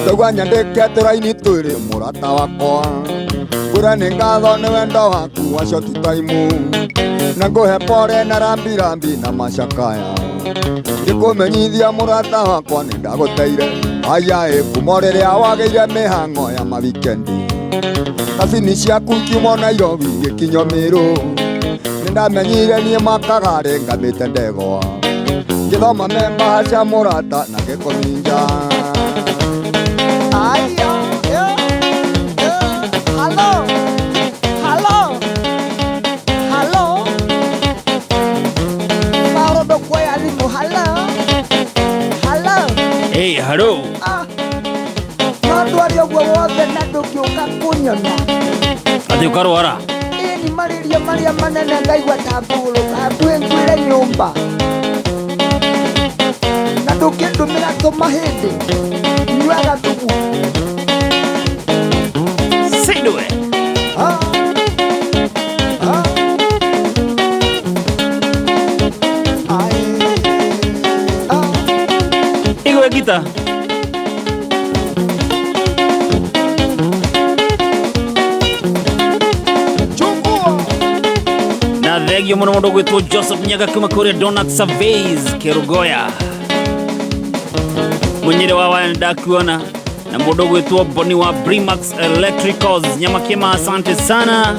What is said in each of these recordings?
Ndaigua nyandĩke tũraini twĩrĩ mũrata wakwa, ngwĩre nĩ ngatho nĩ wendo waku wa short time, na ngũhe pore na rambirambi na macakaya. Ngĩkũmenyithia mũrata wakwa nĩ ndagũteire, aya ĩ kuma rĩrĩa wagĩire mĩhang'o ya mawikendi. Kabini ciaku ikiuma Nairobi gĩkinyo Mĩrũ, nĩ ndamenyire niĩ makagarĩ ngamĩte ndegwa. Ngĩthoma memba cia mũrata na gĩkũninja. Aya, eh, eh, halo, halo, halo. Mauro ndokuoya thimũ, halo, halo. Hey, hello. Ah, no ndware ũguo wothe na ndũngĩũka kũnyona. Atĩ ũkarwara? Ĩni marĩria marĩa manene ngaigua ta ngũgũrũka hakuhĩ nguĩre nyũmba. Na ndũngĩndũmĩra tũmahĩndĩ, nyuaga thubu. Sidwe. Ah, ah. Ai, ah. Igwe gita. Chukua. Na thengio mũno mũndũ gwĩtwo Joseph Nyaga kuma kũrĩa Donut Surveys Kerugoya. Mũnyĩrĩ wa waya ndakuona na mũndũ gwĩtwo Boni wa Brimax Electricals Nyamakima, asante sana.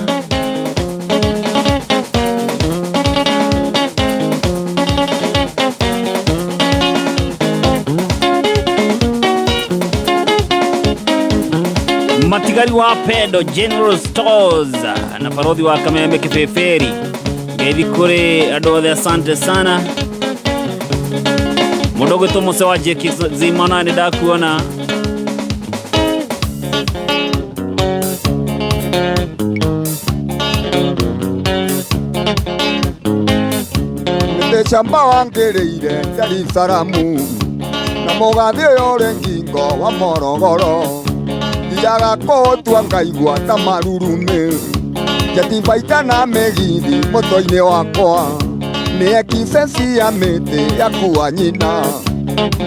Matigari wa Pedo General Stores na barothi wa Kameme Kibeberi, ngeithi kũrĩ andũ othe, asante sana. Mũndũ ũgwĩtwo Mose wa Jeki Zimana nĩ ndakuona. Mĩtĩ wangĩrĩire Jerusalemu na mũgathĩ ũyũ ũrĩ ngingo wa Morogoro, thiaga kũũtua ngaigua ta marurumĩ, njetibaita na mĩgithi mũtwe-inĩ wakwa, nĩ ekiceci ya mĩtĩ yakua nyina,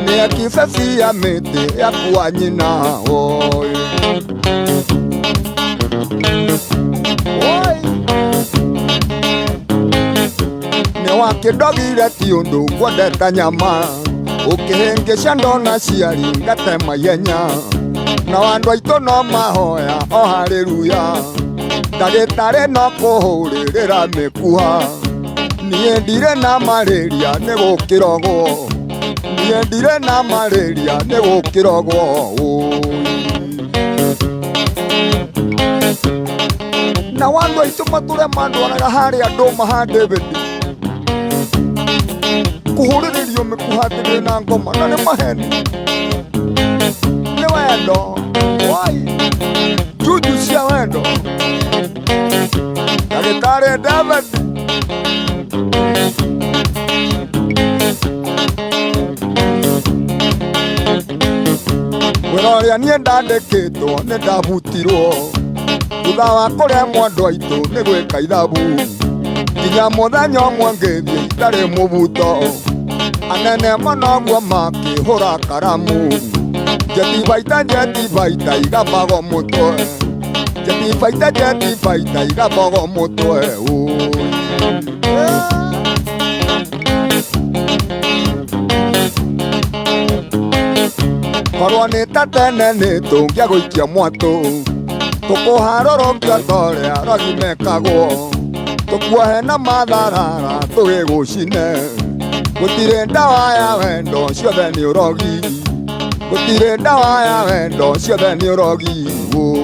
nĩ ekiceci ya mĩtĩ yakua nyina, oi. Oi. Nĩ wakĩndogire ti ũndũ ngwendete nyama, ũkĩhĩngĩca ndona ciari ngatema ihenya, na andũ aitũ no mahoya o haleluya, ndagĩtarĩ no kũhũrĩrĩra mĩkuha, niĩ ndirĩ na malaria nĩ gũkĩrogwo, niĩ ndirĩ na malaria nĩ gũkĩrogwo, ũi. Na andũ aitũ matũre mandwaraga harĩa ndũma ha David, kũhũrĩrĩrio mĩkuha atĩ ndĩ na ngoma, na nĩ maheni, nĩ wendo, wai juju cia wendo. Ndagĩtarĩ David. Wĩra ũrĩa niĩ ndandĩkĩtwo nĩ ndabutirwo, thutha wa kũremwo andũ aitũ nĩ gwĩka ithabu, nginya mũthenya ũmwe ngĩthiĩ itarĩ mũbuto, anene mũno guo makĩhũra karamu, njetibaita njetibaita igabago mũtwe, njetibaita njetibaita igabago mũtwe, ũi. Korwo nĩ ta tene nĩ tũngĩagũikia mwatũ, tũkũharũrũkia ta ũrĩa rogi mekagwo, tũkuohe na matharara tũgĩgũcine, gũtirĩ ndawa ya wendo ciothe nĩ ũrogi, gũtirĩ ndawa ya wendo ciothe nĩ ũrogi, ũi.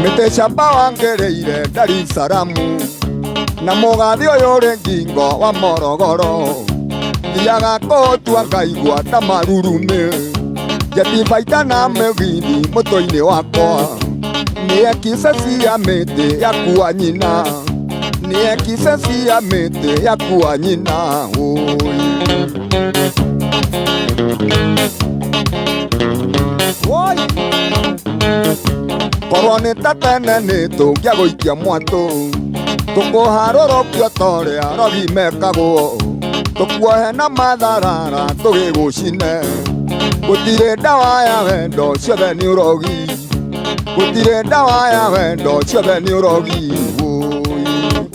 Mĩtĩ camba wangĩrĩire Dar es Salaam, na mũgathĩ ũyũ ũrĩ ngingo wa Morogoro, thiaga kũũtua ngaigua ta marurumĩ, njetibaita na mĩgithi mũtwe-inĩ wakwa, nĩ ekiceci ya mĩtĩ yakua nyina, nĩ ekiceci ya mĩtĩ yakua nyina, ũi. Korwo nĩ ta tene nĩ tũngĩagũikia mwatũ tũkũharũrũkio ta ũrĩa arogi mekagwo tũkuohe na matharara tũgĩgũcine gũtirĩ ndawa ya wendo ciothe nĩ ũrogi gũtirĩ ndawa ya wendo ciothe nĩ ũrogi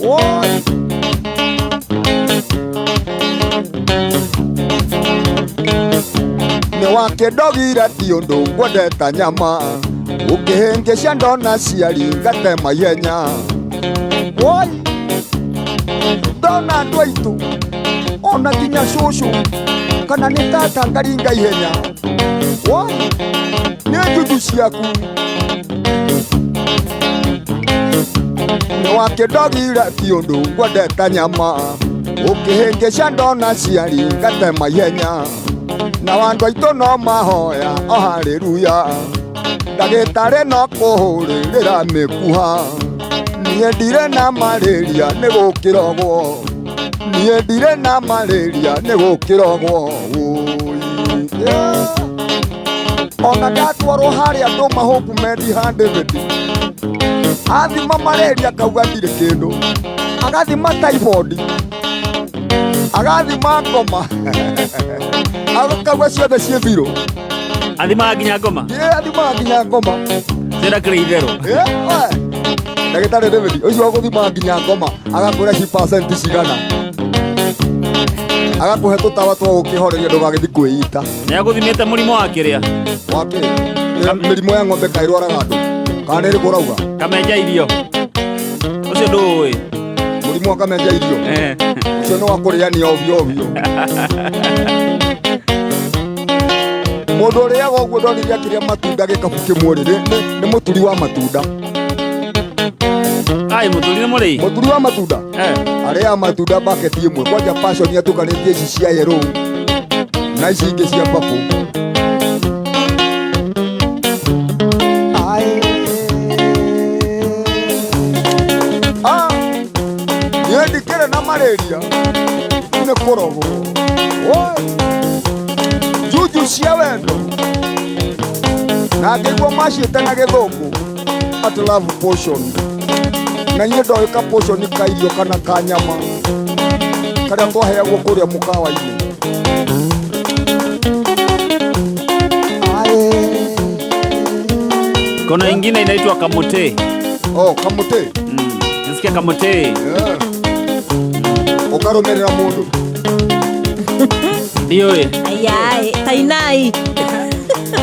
woi nĩ wakĩndogire ti ũndũ ngwendeta nyama ũkĩhĩngĩca ndona ciari ngatema ihenya woi ndona andũ aitũ ona nginya cũcũ kana nĩ tata ngaringa ihenya woi nĩ njuju ciaku nĩ wakĩndogire ti ũndũ ngwendeta nyama ũkĩhĩngĩca ndona ciari ngatema ihenya na andũ aitũ no mahoya o haleluya ndagĩtarĩ no kũhũrĩrĩra mĩkuha niĩ ndirĩ na malaria nĩ gũkĩrogwo niĩ ndirĩ na malaria nĩ gũkĩrogwo woi ona ndatwarwo harĩa ndũma Hope Med David athima malaria akauga ndirĩ kĩndũ agathima typhoid agathima ngoma akauga ciothe ciĩ birũ athimaga nginya ngoma athimaga nginya ngoma cira kĩrĩ itherũ ndagĩtarĩ David ũcio wa gũthimaga nginya ngoma agakwĩra ci percent cigana agakũhe tũtawa twa gũkĩhoreria ndũgagĩthiĩ kwĩita nĩ agũthimĩte mũrimũ wa kĩrĩa wakĩ mĩrimũ ya ng'ombe kaĩ ĩrwaraga andũ kana nĩ ĩrĩkũ ũrauga kamenja irio ũcio ndũũĩ mũrimũ wa kamenja irio ũcio nĩ wa kũrĩania ovyo ovyo mũndũ ũrĩaga ũguo ndonire akĩrĩa matunda gĩkabu kĩmwe rĩ nĩ mũturi wa matunda ai mũturi nĩ mũrĩi mũturi wa matunda arĩaga matunda baketi ĩmwe kwanja passion atukanĩtie ici cia yellow na ici ingĩ cia purple niĩ ndikĩrĩ na malaria nĩ kũrogwo woi juju cia wendo na ngĩigua maciĩte na gĩthũngũ atĩ love potion na inyuĩ ndoĩ ka potion ka irio kana ka nyama karĩa twaheagwo kũrĩa mũkawa-inĩ Kuna ingine inaitwa kamote. Oh, kamote. Nisikia kamote. Yeah. Ukarumirira mundu. Ndio eh. Ayai, tainai.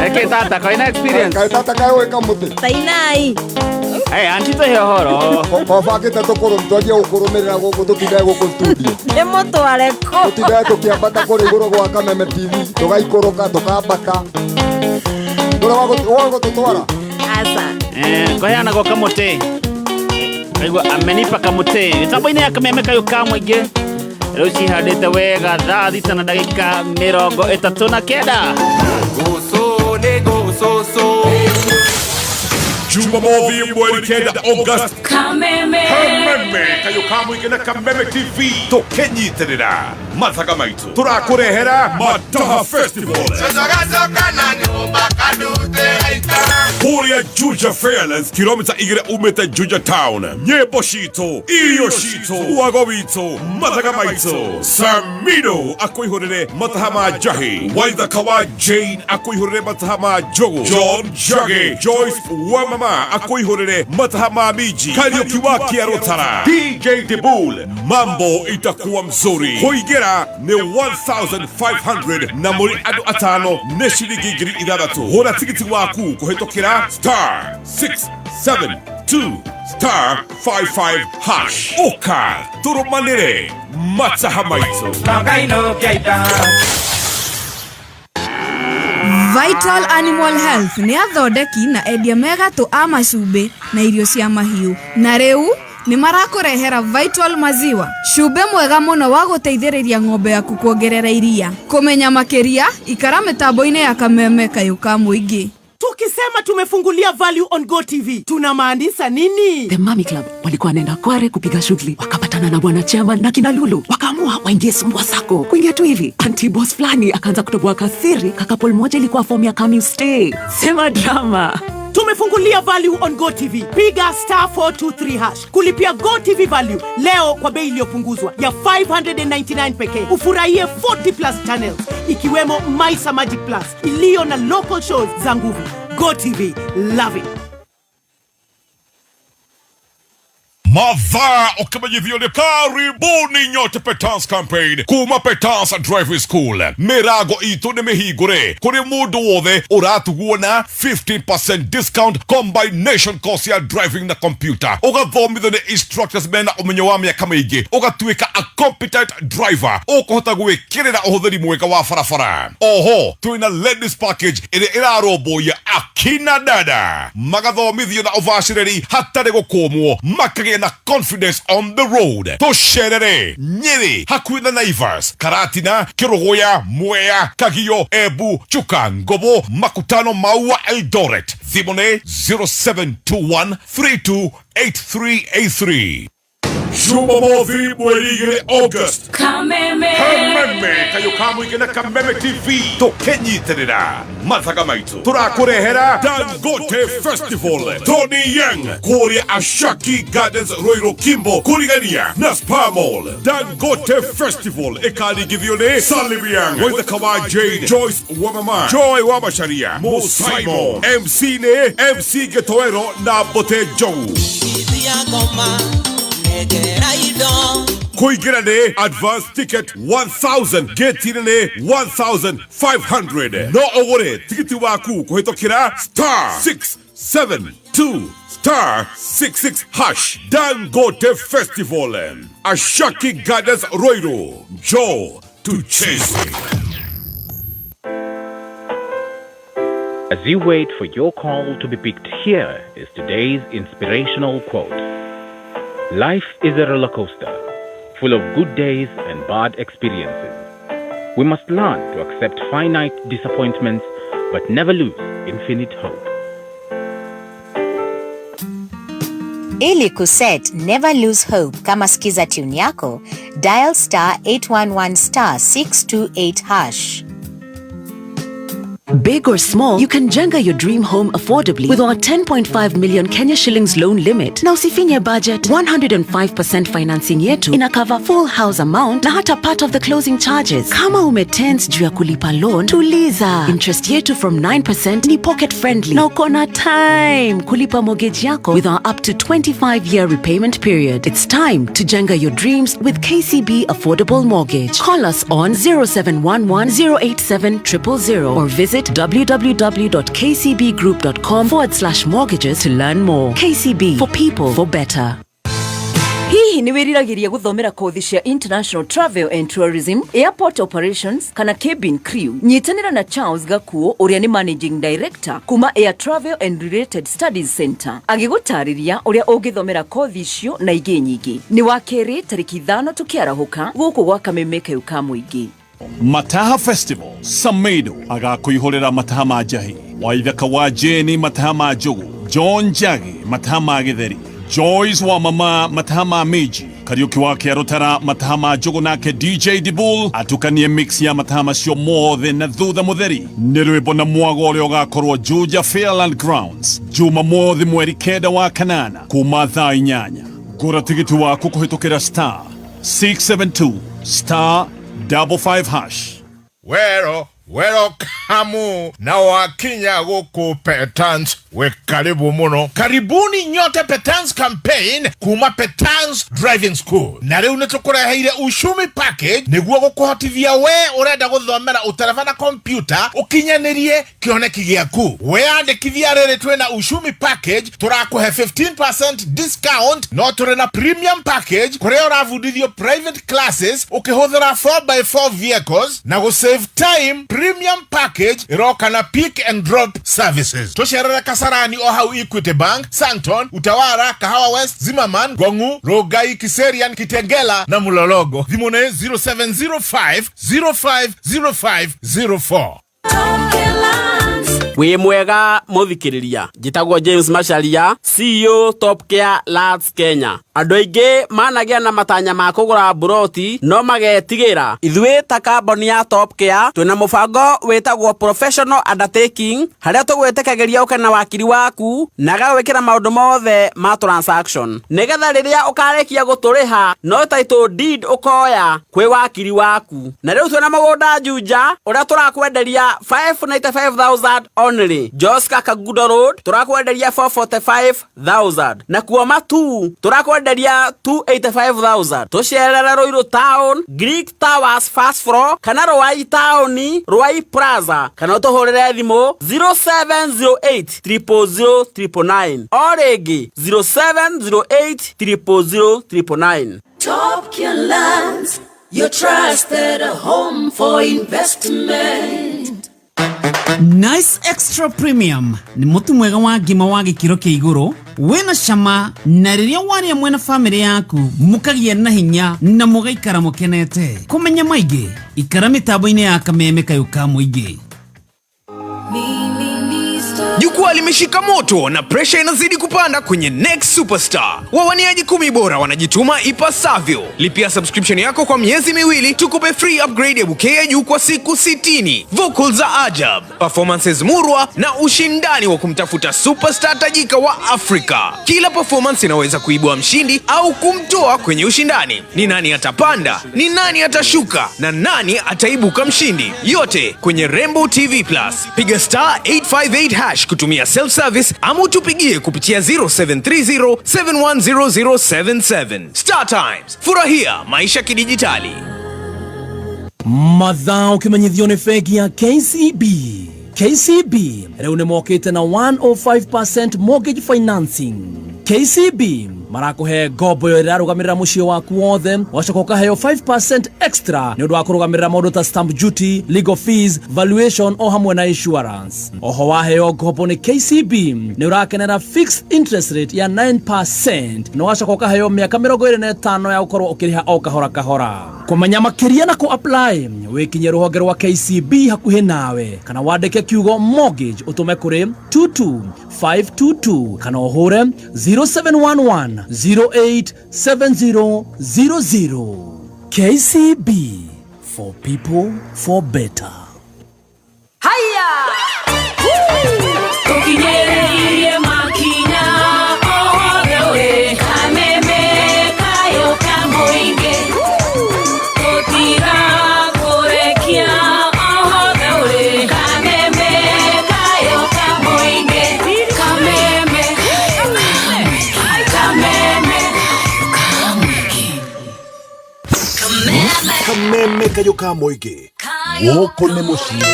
Eke tata kaina experience. Kai tata kai we kamote. Tainai. Eh, anti to horo. Ko fakite tukuru twagie gukurumirira guku tutindae guku studio. Ni mutware ko. Tutindae tukiambata kuri iguru gwa Kameme TV, tugaikuruka tukambata. Ndura wa gututwara. Asa. Eh, koheana go kamote. Kaigua amenipa kamote. Mitambo-inĩ ya Kameme kayũ ka mũingĩ. Rĩu cihandĩte wega thaa 6 na ndagĩka 39. Jumamothi mweri 9 August. Kameme. Kameme kayũ ka mũingĩ na Kameme TV tũkĩnyitĩrĩra mathaga maitũ tũrakũrehera Mataha Festival kũrĩa Juja Fairlands kilomita 2 umĩte Juja Town. Nyĩmbo citũ, irio citũ, wago witũ, mathaga maitũ. Samino akũihũrĩre mataha ma njahi, Waithaka wa Jane akũihũrĩre mataha ma njũgũ, John Njagi, Joyce Wamama akũihũrĩre mataha ma minji, Kariũki wa Kĩarũtara, DJ Dibul. Mambo itakuwa mzuri. Kũingĩra nĩ 1500 na mũrĩ andũ atano nĩ ciringi 6000. Hũra tigiti waku kũhĩtũkĩra star 672 star 55 hash. Ũka tũrũmanĩre mataha maitũ. Vital Animal Health nĩ athondeki na endia megatũ a macumbĩ na irio cia mahiũ na rĩu nĩ marakũrehera Vital Maziwa, cumbĩ mwega mũno wa gũteithĩrĩria ng'ombe yaku kuongerera iria. Kũmenya makĩria ikara mĩtambo-inĩ ya Kameme kayũ ka mũingĩ. Tukisema tumefungulia Value on Go TV, tunamaanisha nini? The Mami Club walikuwa wanaenda Kware kupiga shughuli, wakapatana na bwana chairman na kina Lulu, wakaamua waingie Sumbwa Sacco. Kuingia tu hivi, anti boss fulani akaanza kutoboa kasiri, kakapol moja ilikuwa form ya come you stay. Sema drama. Tumefungulia value on GoTV. Piga star 423 hash kulipia GoTV value leo kwa bei iliyopunguzwa ya 599 pekee. Ufurahie 40 plus channels ikiwemo Maisa Magic Plus iliyo na local shows za nguvu. GoTV, love it. Madhaa ukimenyithio nĩ karibuni nyote Petans campaign kuma Petans Driving School. Mĩrango itũ nĩ mĩhingũre kũrĩ mũndũ wothe ũratugwo na 15% discount combination course ya driving na computer, ũgathomithio nĩ instructors mena ũmenyo wa mĩaka mĩingĩ, ũgatuĩka a competent driver ũkũhota gwĩkĩrĩra ũhũthĩri mwega wa barabara. Oho twĩna ladies package ĩrĩa ĩrarũmbũiya akina dada, magathomithio na ũbacĩrĩri hatarĩ gũkũmwo, makagĩa na confidence on the road. Tũcerere Nyĩrĩ hakuhĩ na Naivas, Karatina, Kĩrũgũya, Mwea, Kagio, Embu, Chuka, Ngobo, Makutano, Maua, Eldoret. Thimũ nĩ 0721 328383. Jumamothi mweri 2 August, Kameme. Kameme kayo kamũingĩ na Kameme TV tũkĩnyitĩrĩra mathaga maitũ tũrakũrehera Dangote Festival, Tony Young kũrĩa Ashaki Gardens, Ruiru, Kimbo, kũrigania na Spa Mall. Dangote Festival ĩkaringithio nĩ Salim Young, Waithaka wa Jane, Joyce Wamama, Joy wa Macharia, Mo Simon, MC nĩ MC Gĩtoero na Mbote Njogu. Kũingĩra nĩ advance ticket 1000, gate-inĩ nĩ 1500. No ũgũre tigiti waku kũhĩtũkĩra star 672 star 66 hash. Dangote Festival, Ashaki Gardens, Ruiru. Njoo tucheze. As you wait for your call to be picked, here is today's inspirational quote. Life is a roller coaster, full of good days and bad experiences. We must learn to accept finite disappointments, but never lose infinite hope. Ili kuset Never Lose Hope kama skiza tune yako, dial star 811 star 628 hash. Big or small, you can jenga your dream home affordably with our 10.5 million Kenya shillings loan limit. Na usifinye budget, 105% financing yetu ina cover full house amount na hata part of the closing charges. Kama umetense juu ya kulipa loan, tuliza. Interest yetu from 9% ni pocket friendly na uko na time kulipa mortgage yako with our up to 25 year repayment period. It's time to jenga your dreams with KCB Affordable Mortgage. Call us on 0711 087 000 or visit www.kcbgroup.com/mortgages to learn more. KCB, for people, for better. Hihi nĩ wĩriragĩria gũthomera kothi cia international travel and tourism, airport operations kana cabin crew? Nyitanĩra na Charles Gakuo ũrĩa nĩ managing director kuma Air Travel and Related Studies Center agĩgũtarĩria ũrĩa ũngĩthomera kothi icio na ingĩ nyingĩ. Nĩ wa kerĩ tarĩki 5 tũkĩarahũka gũkũ gwa Kameme kayũ ka mũingĩ. Mataha Festival, Samedo agakũihũrĩra mataha ma njahi, Waithaka wa Jeni mataha ma njugu, John Njagi mataha ma gĩtheri, Joyce wa mama mataha ma miji, Kariuki wa Kĩarũtara mataha ma njugu, nake DJ Dibul atukanie mix ya mataha macio mothe na thutha mũtheri nĩ rwĩmbo na mwago ũrĩa ũgakorwo Juja Fairland Grounds Jumamothi mweri 9 wa kanana kuma thaa 8. Gũra tigiti waku kũhĩtũkĩra star 672 star 55 hash. Wero welcome na wakinya guku Petans, we karibu muno. Karibuni nyote Petans campaign kuma Petans Driving School. Na riu nitukureheire ushumi package niguo gukuhotithia we urenda guthomera utereba na kompyuta ukinyanirie kioneki giaku. Weyandikithia riri twina ushumi package turakuhe 15% discount, no turi na premium package kuria urabundithio private classes ukihuthira 4x4 vehicles na gusave time. Premium package iroka na pick and drop services. Tucerere Kasarani o hau Equity Bank, Santon, Utawara, Kahawa West, Zimmerman, Gongu, Rongai, Kiserian, Kitengela na Mulologo. Thimu nĩ 0705 050504. Wĩ mwega mũthikĩrĩria, njĩtagwo James Macharia, CEO Top Care Lads Kenya. Andũ aingĩ managĩa na matanya ma kũgũra mburoti no magetigĩra. Ithuĩ ta kambuni ya Top Care twĩna mũbango wĩtagwo Professional Undertaking, harĩa tũgwĩtĩkagĩria ũke na wakiri waku na agagwĩkĩra maũndũ mothe ma transaction, nĩgetha rĩrĩa ũkarĩkia gũtũrĩha no title deed ũkoya kwĩ wakiri waku. Na rĩu twĩna mũgũnda Juja ũrĩa tũrakwenderia 595,000 only. Joska Kangundo Road tũrakwenderia 445,000, na kuo Matu tũrakwenderia 285,000. Tũcerere Ruiru Town, Greek Towers first floor, kana Ruai Town, Ruai Plaza, kana ũtũhũrĩre thimũ 0708 000 999, o rĩngĩ 0708 000 999. Top Care Lands, your trusted home for investment. Nice Extra Premium nĩ mũtu mwega wa ngima wa gĩkĩro kĩa igũrũ, wĩna cama, na rĩrĩa warĩa mwena bamĩrĩ yaku mũkagĩa na hinya na mũgaikara mũkenete. Kũmenya maingĩ, ikara mĩtambo-inĩ ya Kameme kayũ ka mũingĩ. Jukwaa limeshika moto na presha inazidi kupanda kwenye Next Superstar. Wawaniaji 10 bora wanajituma ipasavyo. Lipia subscription yako kwa miezi 2, tukupe free upgrade ya bouquet ya juu kwa siku 60. Vocals za ajab, performances murwa na ushindani wa kumtafuta superstar tajika wa Afrika. Kila performance inaweza kuibua mshindi au kumtoa kwenye ushindani. Ni nani atapanda? Ni nani atashuka? Na nani ataibuka mshindi? Yote kwenye Rainbow TV Plus. Piga star 858 hash kutumia self-service ama utupigie kupitia 0730 710077. Star Times, furahia maisha kidijitali. Mathaa ũkĩmenyithio nĩ bengi ya KCB. KCB rĩu nĩ mokĩte na 105% mortgage financing. KCB marakũhe ngombo ĩyo ĩrarũgamĩrĩra mũciĩ waku wothe, wacoka ũkaheo 5% extra nĩ ũndũ wa kũrũgamĩrĩra maũndũ ta stamp duty, legal fees, valuation o hamwe na insurance. Oho waheo ngombo nĩ KCB nĩ ũrakenera fixed interest rate ya 9% na wacoka ũkaheo mĩaka 25 ya gũkorwo ũkĩrĩha o kahora kahora. Kũmenya makĩria na kũ apply, wĩkinyie rũhonge rwa KCB hakuhĩ nawe kana wandĩke kiugo mortgage ũtũme kũrĩ 22522 kana ũhũre 0711 087000. KCB, for people, for better. Haya! Tukinyeririe makinya othe we Kameme kayo ka mũingĩ, tũtigakũrekia othe we Kameme kayo ka mũingĩ. Kameme, Kameme. Kameme kayũ ka mũingĩ, gũkũ nĩ mũciĩ.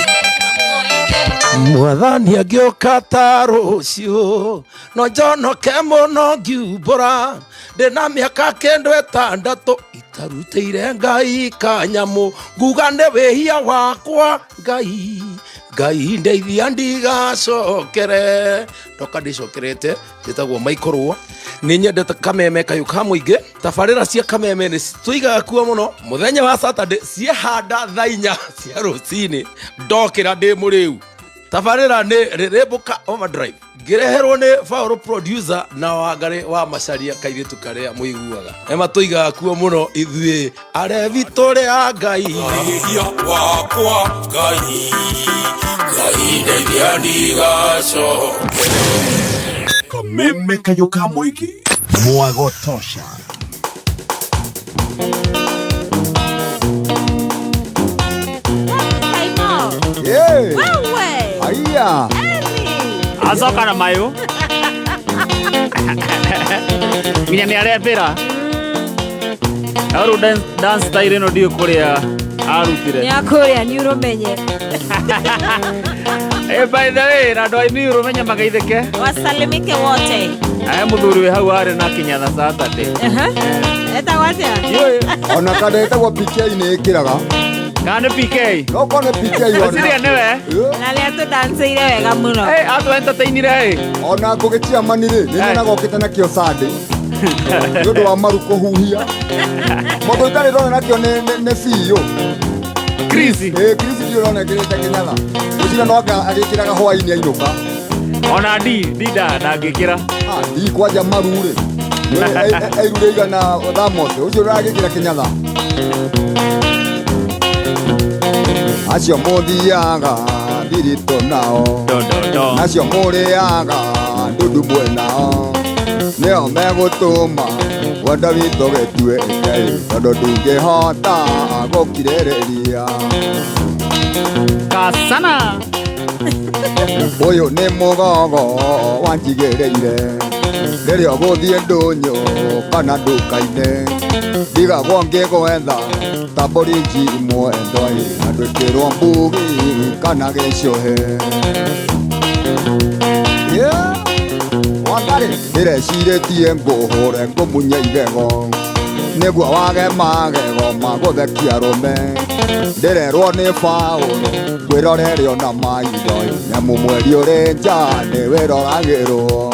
Mwathani angĩũka ta rũciũ no njonoke mũno ngiumbũra ndĩna mĩaka 60 itarutĩire Ngai kanyamũ, nguga nĩ wĩhia wakwa. Ngai, Ngai ndeithia ndigacokere, ndoka ndĩcokerete. Njĩtagwo Maikorwo, nĩ nyendete Kameme kayũ ka mũingĩ. Tabarĩra cia Kameme nĩ tũigaga kuo mũno mũthenya wa Saturday, ciehanda thaa 4 cia rũcinĩ, ndokĩra ndĩ mũrĩu. Tabarĩra nĩ Rĩrĩmbũka Overdrive, ngĩreherwo nĩ Faũrũ producer na Wangarĩ wa Macaria, kairĩtu karĩa mũiguaga ema. Tũigaga kuo mũno ithuĩ arebi tũrĩ a Ngai. Wakwa Ngai, Ngai ndeithia ndigacokere. Kameme kayũ ka mũingĩ, mwago tosha. Yeah. Wewe. Aya. Acoka na mayũ nginya nĩ arembĩra rĩu dance style ĩno, ndiũ kũrĩa arutire. Nĩ akũrĩa nĩ ũrũmenye. Eh, by the way, na andũ a Imiru menye magaithĩke. Wasalimike wote. Aya, mũthuri wĩ hau arĩ na kinyatha Saturday. Etagwo atĩa? Ona kana ĩtagwo PK nĩ ĩkĩraga. Kana nĩ PK? No korwo nĩ PK ona. Ngwĩciria nĩwe. Na nĩ atũdancĩire wega mũno. Eh, atũ entertainire ĩ. Ona ngũgĩ chairman rĩ, nĩ nyonaga okĩte nakĩo Sunday nĩ ũndũ wa maru kũhuhia. Mũndũ ũtarĩ ndona nakĩo nĩ CEO Chris. Ĩ, Chris ndiũ ũrona ekĩrĩte kĩnyatha. Ngwĩciria no anga agĩkĩraga hwaĩ-inĩ ainũka. Ona ndingĩkĩra. Ah, ndi kwanja maru rĩ. Airure igana thamos ũcio ũragĩkĩra kĩnyatha acio mũthiaga thiritũ nao acio mũrĩaga ndundu mwenao nĩo megũtũma wendo witũ gĩtuĩke tondũ ndingĩhota gũkirĩrĩria kasana ũyũ nĩ mũgogo wanjigĩrĩire rĩrĩa ũgũthiĩ ndũnyũ kana nduka-inĩ ndigagwo ngĩgwetha ta mbũri njimwe ndwai na ndwĩkĩrwo mbugi kana gĩcũhĩ. Ndĩrecirĩtie ngũhũre ngũmunye igego nĩguo wage magego magũthekia arũme ndĩrerwo nĩ Paũlũ ngwĩrorere ona maitho nyamu mweri ũrĩ nja nĩwĩroragĩrwo.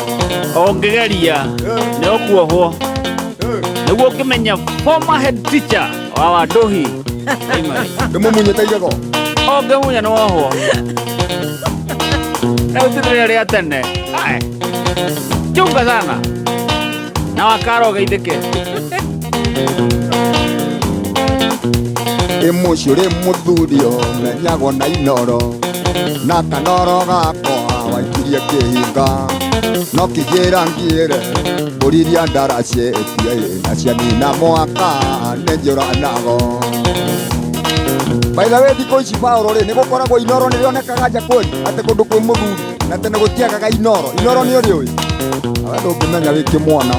Ũngĩgeria nĩ ũkuohwo nĩguo ũngĩmenya former head teacher wa Wanduhi primary ndĩmũmunyĩte igego ũngĩmunya nĩ wohwo rĩu ti rĩrĩa rĩa tene. Ae, chunga sana na wakara ũgeithĩke. Ĩ mũciĩ ũrĩ mũthuri ũmenyagwo na inoro na kanoro gakwa waikirie kĩhinga no kĩnjĩra ngĩre mbũri iria ndaracĩtie na cianina mwaka nĩ njũranago. By the way thikũ ici Paũlũ rĩ nĩ gũkoragwo inoro nĩ rĩonekaga nja kweli atĩ kũndũ kwĩ mũthuri na tene gũtiagaga inoro. Inoro nĩ ũrĩũĩ awe ndũngĩmenya wĩ kĩmwana.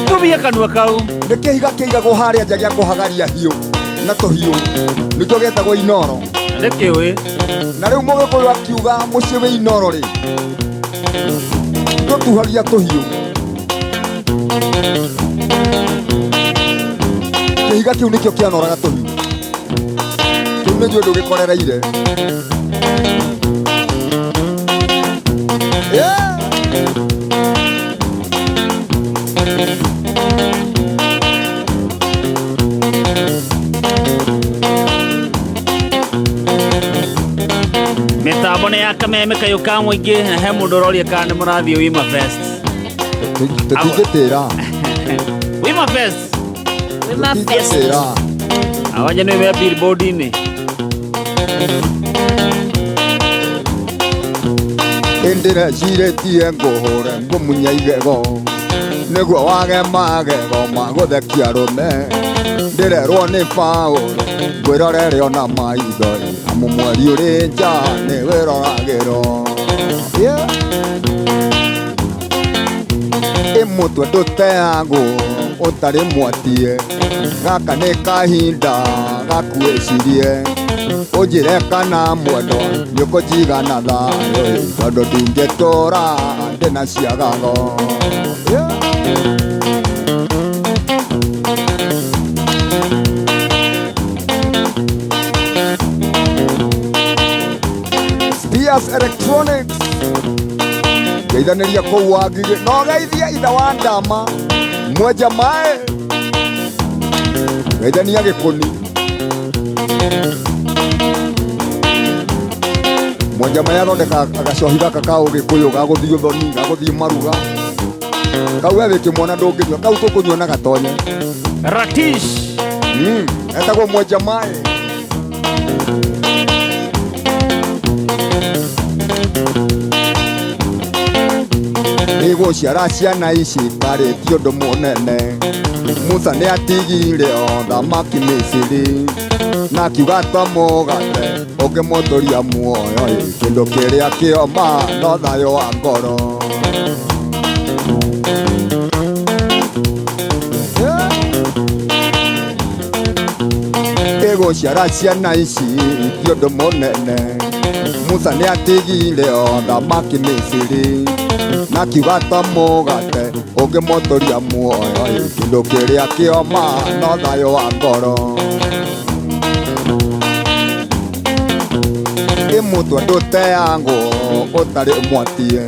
Tumia kanua kau nĩ kĩhiga kĩigagwo harĩa nja gĩa kũhagaria hiũ na tũhiũ nĩkĩo gĩetagwo inoro. Nĩkĩũĩ na rĩu mũgĩkũyũ akiuga mũciĩ wĩ inoro rĩ tũtuhagia tũhiũ. Kĩhiga kĩu nĩkĩo kĩanoraga tũhiũ kĩu nĩnjũĩ ndũgĩkorereire. Mĩtambo nĩ ya kameme kayũ ka mũingĩ na he mũndũ ũroria kana nĩ mũrathiĩ Wima Fest. Tũtingĩtĩra Wima Fest. Wima Fest. Awanja nĩ me billboard-inĩ. Ndĩrecirĩtie ngũhũre ngũmunye igego nĩguo wage magego magũthekia arũme ndĩrerwo nĩ Paũlũ ngwĩrorere ona maitho amu mweri ũrĩ nja nĩwĩroragĩrwo. Ĩ mũtwe ndũteagwo ũtarĩ mwatie gaka nĩ kahinda gakuĩcirie ũnjĩre kana mwendwa nĩũkũnjigana thayũ tondũ ndingĩtũra ndĩna ciagago. Spears Electronics ngeithanĩria kũu Wangigĩ no geithie ithe wa Ndama mwenja maĩ geithania Gĩkũni mwenja maĩ athondeka gacohi gaka ka ũgĩkũyũ ga gũthiĩ ũthoni ga gũthiĩ maruga kau we wĩ kĩmwana ndũngĩnyua kau tũkũnyua na gatonye. Ratish etagwo mwenja maĩ. Nĩgũciara ciana ici karĩ ti ũndũ mũnene Musa nĩ atigire othamaki Misiri na akiuga ta mũgate ũngĩmũtũria muoyo kĩndũ kĩrĩa kĩoma no thayũ wa ngoro. Ĩgũciara ciana ici ti ũndũ mũnene Musa nĩ atigire othamaki Misiri na akiuga ta mũgate ũngĩmũtũria muoyo kĩndũ kĩrĩa kĩoma no thayũ wa ngoro. Ĩ mũtwe ndũteagwo ũtarĩ mwatie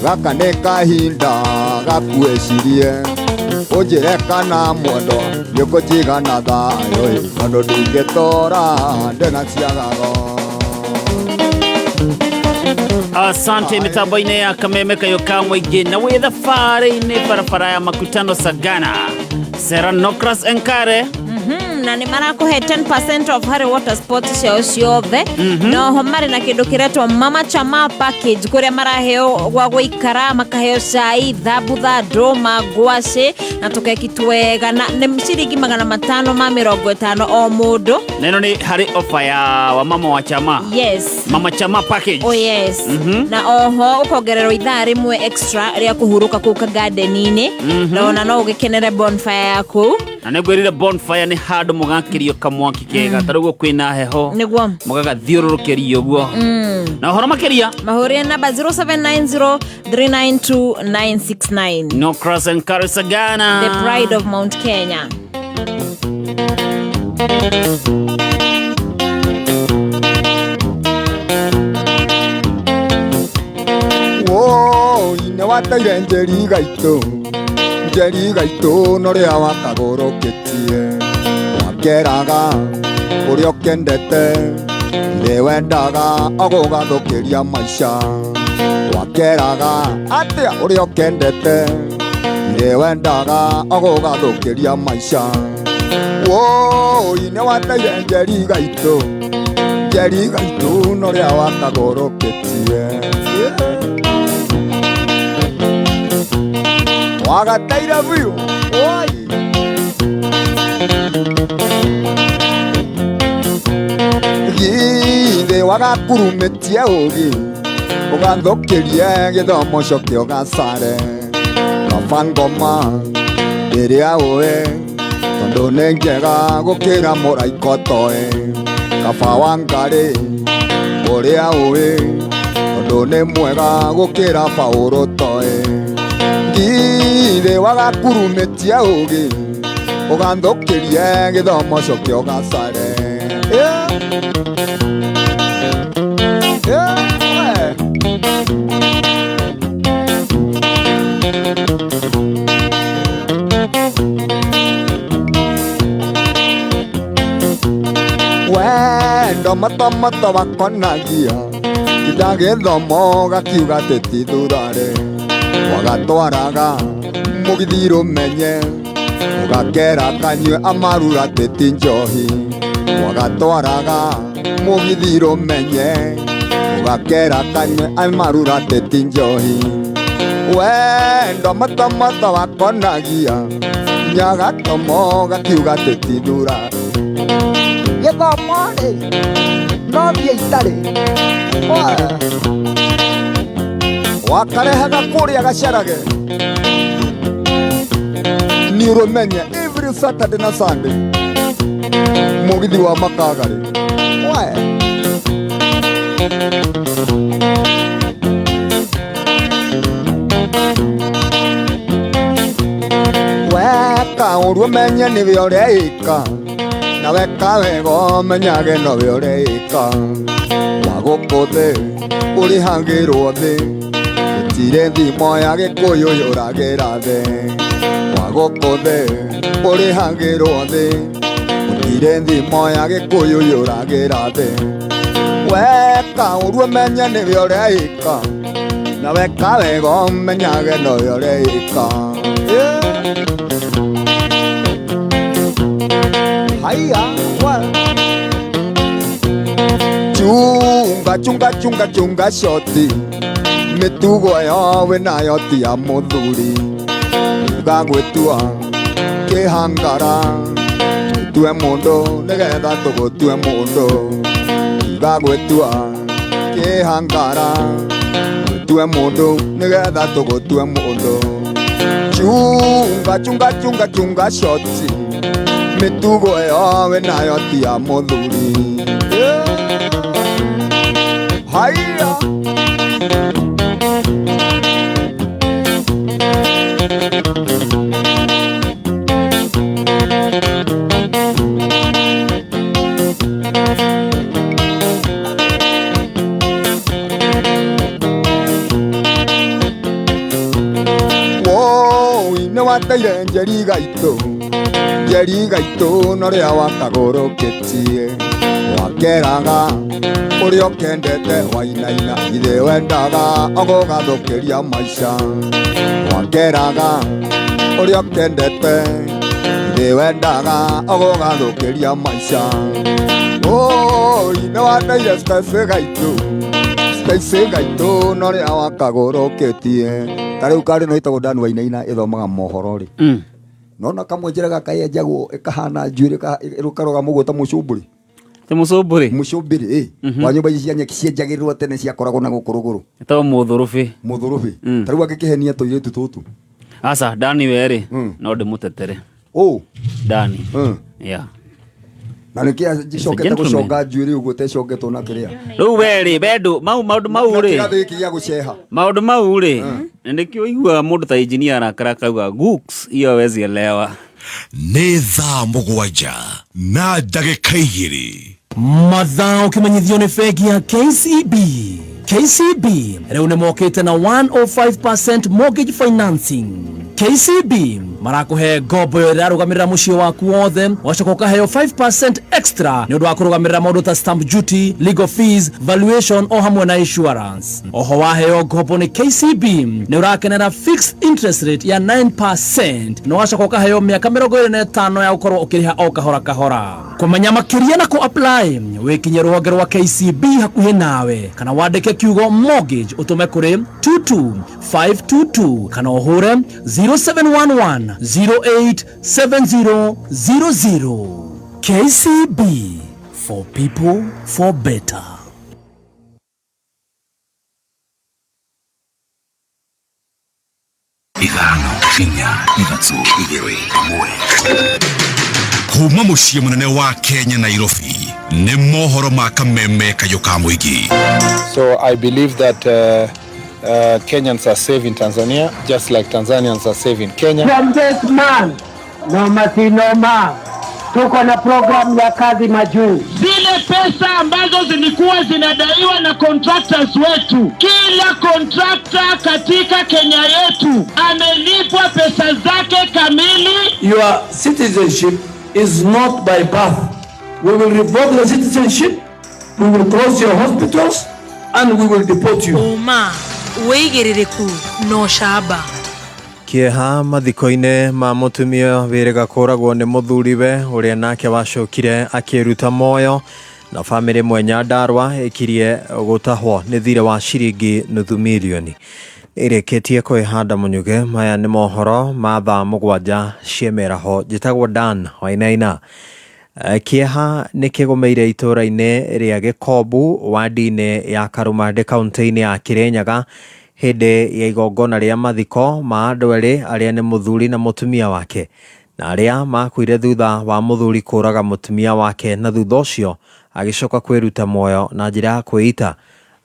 gaka nĩ kahinda gakuĩcirie ũnjĩre kana mwendwa nĩũkũnjigana thayũ tondũ ndingĩtũra ndĩna ciagago. Asante mitambo-inĩ ya kameme kayo ka mũingĩ na wĩ thabarĩ-inĩ barabara ya makutano Sagana Seranocras Enkare. Na nä marakåhe 10% off harä water sports ciao ciothe. Noho marä na kä ndå kä retwo mama chama package kå rä a maraheo gwa gå ikara, makaheo cai, thambutha, ndåma, ngwacä na tå keki twega, na nä ciringi 550 o må ndå. Na ĩno nĩ harĩ ofa ya wamama wa chama. Yes. Mama chama package. Oh yes. Na oho ũkongererwo ithaa rĩmwe extra rĩa kũhurũka kũu kagarden-inĩ. Na ona no ũgĩkenere bonfire yaku. Na nĩ ngwĩrire bonfire nĩ handũ mũgakĩrio kamwaki kega ta rĩu kwĩna heho. Nĩguo. Mũgagathiũrũrũkĩrio ũguo. Na ũhoro makĩria mahũrĩre namba 0790392969. No Cross and Carry Sagana, the pride of Mount Kenya. Woi nĩ wateire njeri gaitũ, njeri gaitũ norĩa wakagũrũkĩtie, wakeraga ũrĩa ũkendete, nĩ wendaga ogũgathũkĩria maica, wakeraga atĩa ũrĩa ũkendete, nĩ wendaga ogũgathũkĩria maica. Woi nĩ wateire njeri gaitũ, njeri gaitũ norĩa wakagũrũkĩtie. Wagateire biũ oi. Githĩ wagakurumĩtie ũgĩ, ũgathũkĩrie gĩthomo coke ũgacare, kaba ngoma ĩrĩa ũĩ tondũ nĩ njega gũkĩra mũraika ũtoĩ, kaba Wangarĩ ũrĩa ũĩ tondũ nĩ mwega gũkĩra Paũlũ ũtoĩ. Githĩ wagakurumĩtie ũgĩ, ũgathũkĩrie gĩthomo coke ũgacare. Yeah. Yeah. Wendo matomoto wakonagia kinya gĩthomo gakiuga atĩ ti thurarĩ, wagatwaraga mũgithi rũmenye, ũgakera kanyue amarura atĩ ti njohi, wagatwaraga mũgithi rũmenye, ũgakera kanyue amarura atĩ ti njohi. Wendo matomoto wakonagia kinya gatomo gakiuga atĩ ti thurarĩ. Gĩthomo rĩ no thiĩ itarĩ wakarehaga kũrĩa gacarage nĩ ũrũmenye every Saturday na Sunday mũgithi wa Makagarĩ. We weka ũru ũmenye nĩwe ũreĩka, na weka wega ũmenyage nowe ũreĩka, wa gũkũ thĩ ũrĩhagĩrwo thĩ, gũtirĩ thimo ya gĩkũyũ yũragĩra thĩ, wa gũkũ thĩ ũrĩhagĩrwo thĩ, gũtirĩ thimo ya gĩkũyũ yũragĩra thĩ. Weka ũru ũmenye nĩwe ũreĩka, na weka wega ũmenyage nowe ũreĩka. Haiya wa chunga chunga chunga chunga shoti mĩtugo ĩyo wĩnayo ti ya mũthuri, ũgagwĩtua kĩhangara tũtue mũndũ nĩgetha tũgũtue mũndũ, ũgagwĩtua kĩhangara tũtue mũndũ nĩgetha tũgũtue mũndũ. Chunga chunga chunga chunga shoti mĩtugo ĩyo wĩnayo ti ya mũthuri. Haiya. Woi nĩ wateire njeri gaitũ, njeri gaitũ norĩa wakagũrũkĩtie, Wakeraga ũrĩa ũkendete wainaina ithe wendaga ũgũgathũkĩria maica. Wakeraga ũrĩa ũkendete ithe wendaga ũgũgathũkĩria maica. Oi, nĩ wandeire Stacy gaitũ, Stacy gaitũ na ũrĩa wakagũrũkĩtie. Ta rĩu karĩ no ĩtagwo Dan Wainaina ĩthomaga mohoro rĩ. Nona kamwe njĩra gaka yenjagwo ĩkahana njuĩrĩ ĩrũkarũgama ũguo ta mũcũmbũrĩ. Ti mũcũmbũrĩ? Mũcũmbĩrĩ ĩ. Wa nyũmba ici cia nyeki cienjagĩrĩrwo tene ciakoragwo na gũkũ rũgũrũ. Ĩtagwo mũthũrũbĩ. Mũthũrũbĩ. Ta rĩu angĩkĩhenia tũirĩtu tũtũ. Aca Dani werĩ no ndĩmũtetere. Ũ. Dani. Yeah. Na nĩkĩ njicokete gentleman. gũconga njuĩrĩ ũguo tecongetwo na kĩrĩa? Rĩu werĩ bendo mau maũndũ mau Na rĩ. kĩgathĩ gĩkĩ gĩa gũceha. Maũndũ mau rĩ. Na nĩkĩo ũiguaga mũndũ ta engineer arakara akauga gooks hiyo hawezi elewa. Nĩ thaa 7 na ndagĩka 2. Mathaa ũkĩmenyithio nĩ bengi ya KCB. KCB rĩu nĩ mokĩte na 105% mortgage financing. KCB marakũhe ngombo ĩyo ĩrarũgamĩrĩra mũciĩ waku wothe, wacoka ũkaheo 5% extra nĩ ũndũ wa kũrũgamĩrĩra maũndũ ta stamp duty, legal fees, valuation o hamwe na insurance. Oho waheo ngombo nĩ KCB nĩ ũrakenera fixed interest rate ya 9% na wacoka ũkaheo mĩaka 25 ya gũkorwo ũkĩrĩha o kahora kahora. Kũmenya makĩria na kũ apply wĩkinye rũhonge rwa KCB hakuhĩ nawe kana wandĩke kiugo mortgage ũtũme kũrĩ 22522 kana ũhũre 0711 087000. KCB, for people for better. 5, 4, 3, 2, 1. Kuma mũciĩ mũnene wa Kenya Nairobi nĩ mohoro ma kameme kayũ ka mũingĩ. So I believe that Kenyans are safe in Tanzania, just like Tanzanians are safe in Kenya. From this man, noma si noma, tuko na program ya kazi majuu. Zile pesa ambazo zilikuwa zinadaiwa na contractors wetu, kila contractor katika Kenya yetu amelipwa pesa zake kamili. Your citizenship is not by birth. We will revoke the citizenship, we will close your hospitals, and we will deport you. Ũma, wĩigĩrĩrĩku na ũcamba. Kĩeha mathiko-inĩ ma mũtumia wĩrĩga kũragwo nĩ mũthuriwe ũrĩa nake wacokire akĩruta muoyo na bamĩrĩ ĩmwe Nyandarua ĩkirie gũtahwo nĩ thirĩ wa ciringi nuthu mirioni. Ĩrĩkĩtie kwĩhanda mũnyuge. Maya nĩ mohoro ma thaa 7 cia mĩaraho. Njĩtagwo Dan Wainaina. Kĩeha nĩ kĩgũmĩire itũũra-inĩ rĩa Gĩkombu wadi-inĩ ya Karumandĩ kaunti-inĩ ya Kĩrĩnyaga hĩndĩ ya igongona rĩa mathiko ma andũ erĩ arĩa nĩ mũthuri na mũtumia wake na arĩa makuire thutha wa mũthuri kũraga mũtumia wake na thutha ũcio agĩcoka kwĩruta muoyo na njĩra ya kwĩita.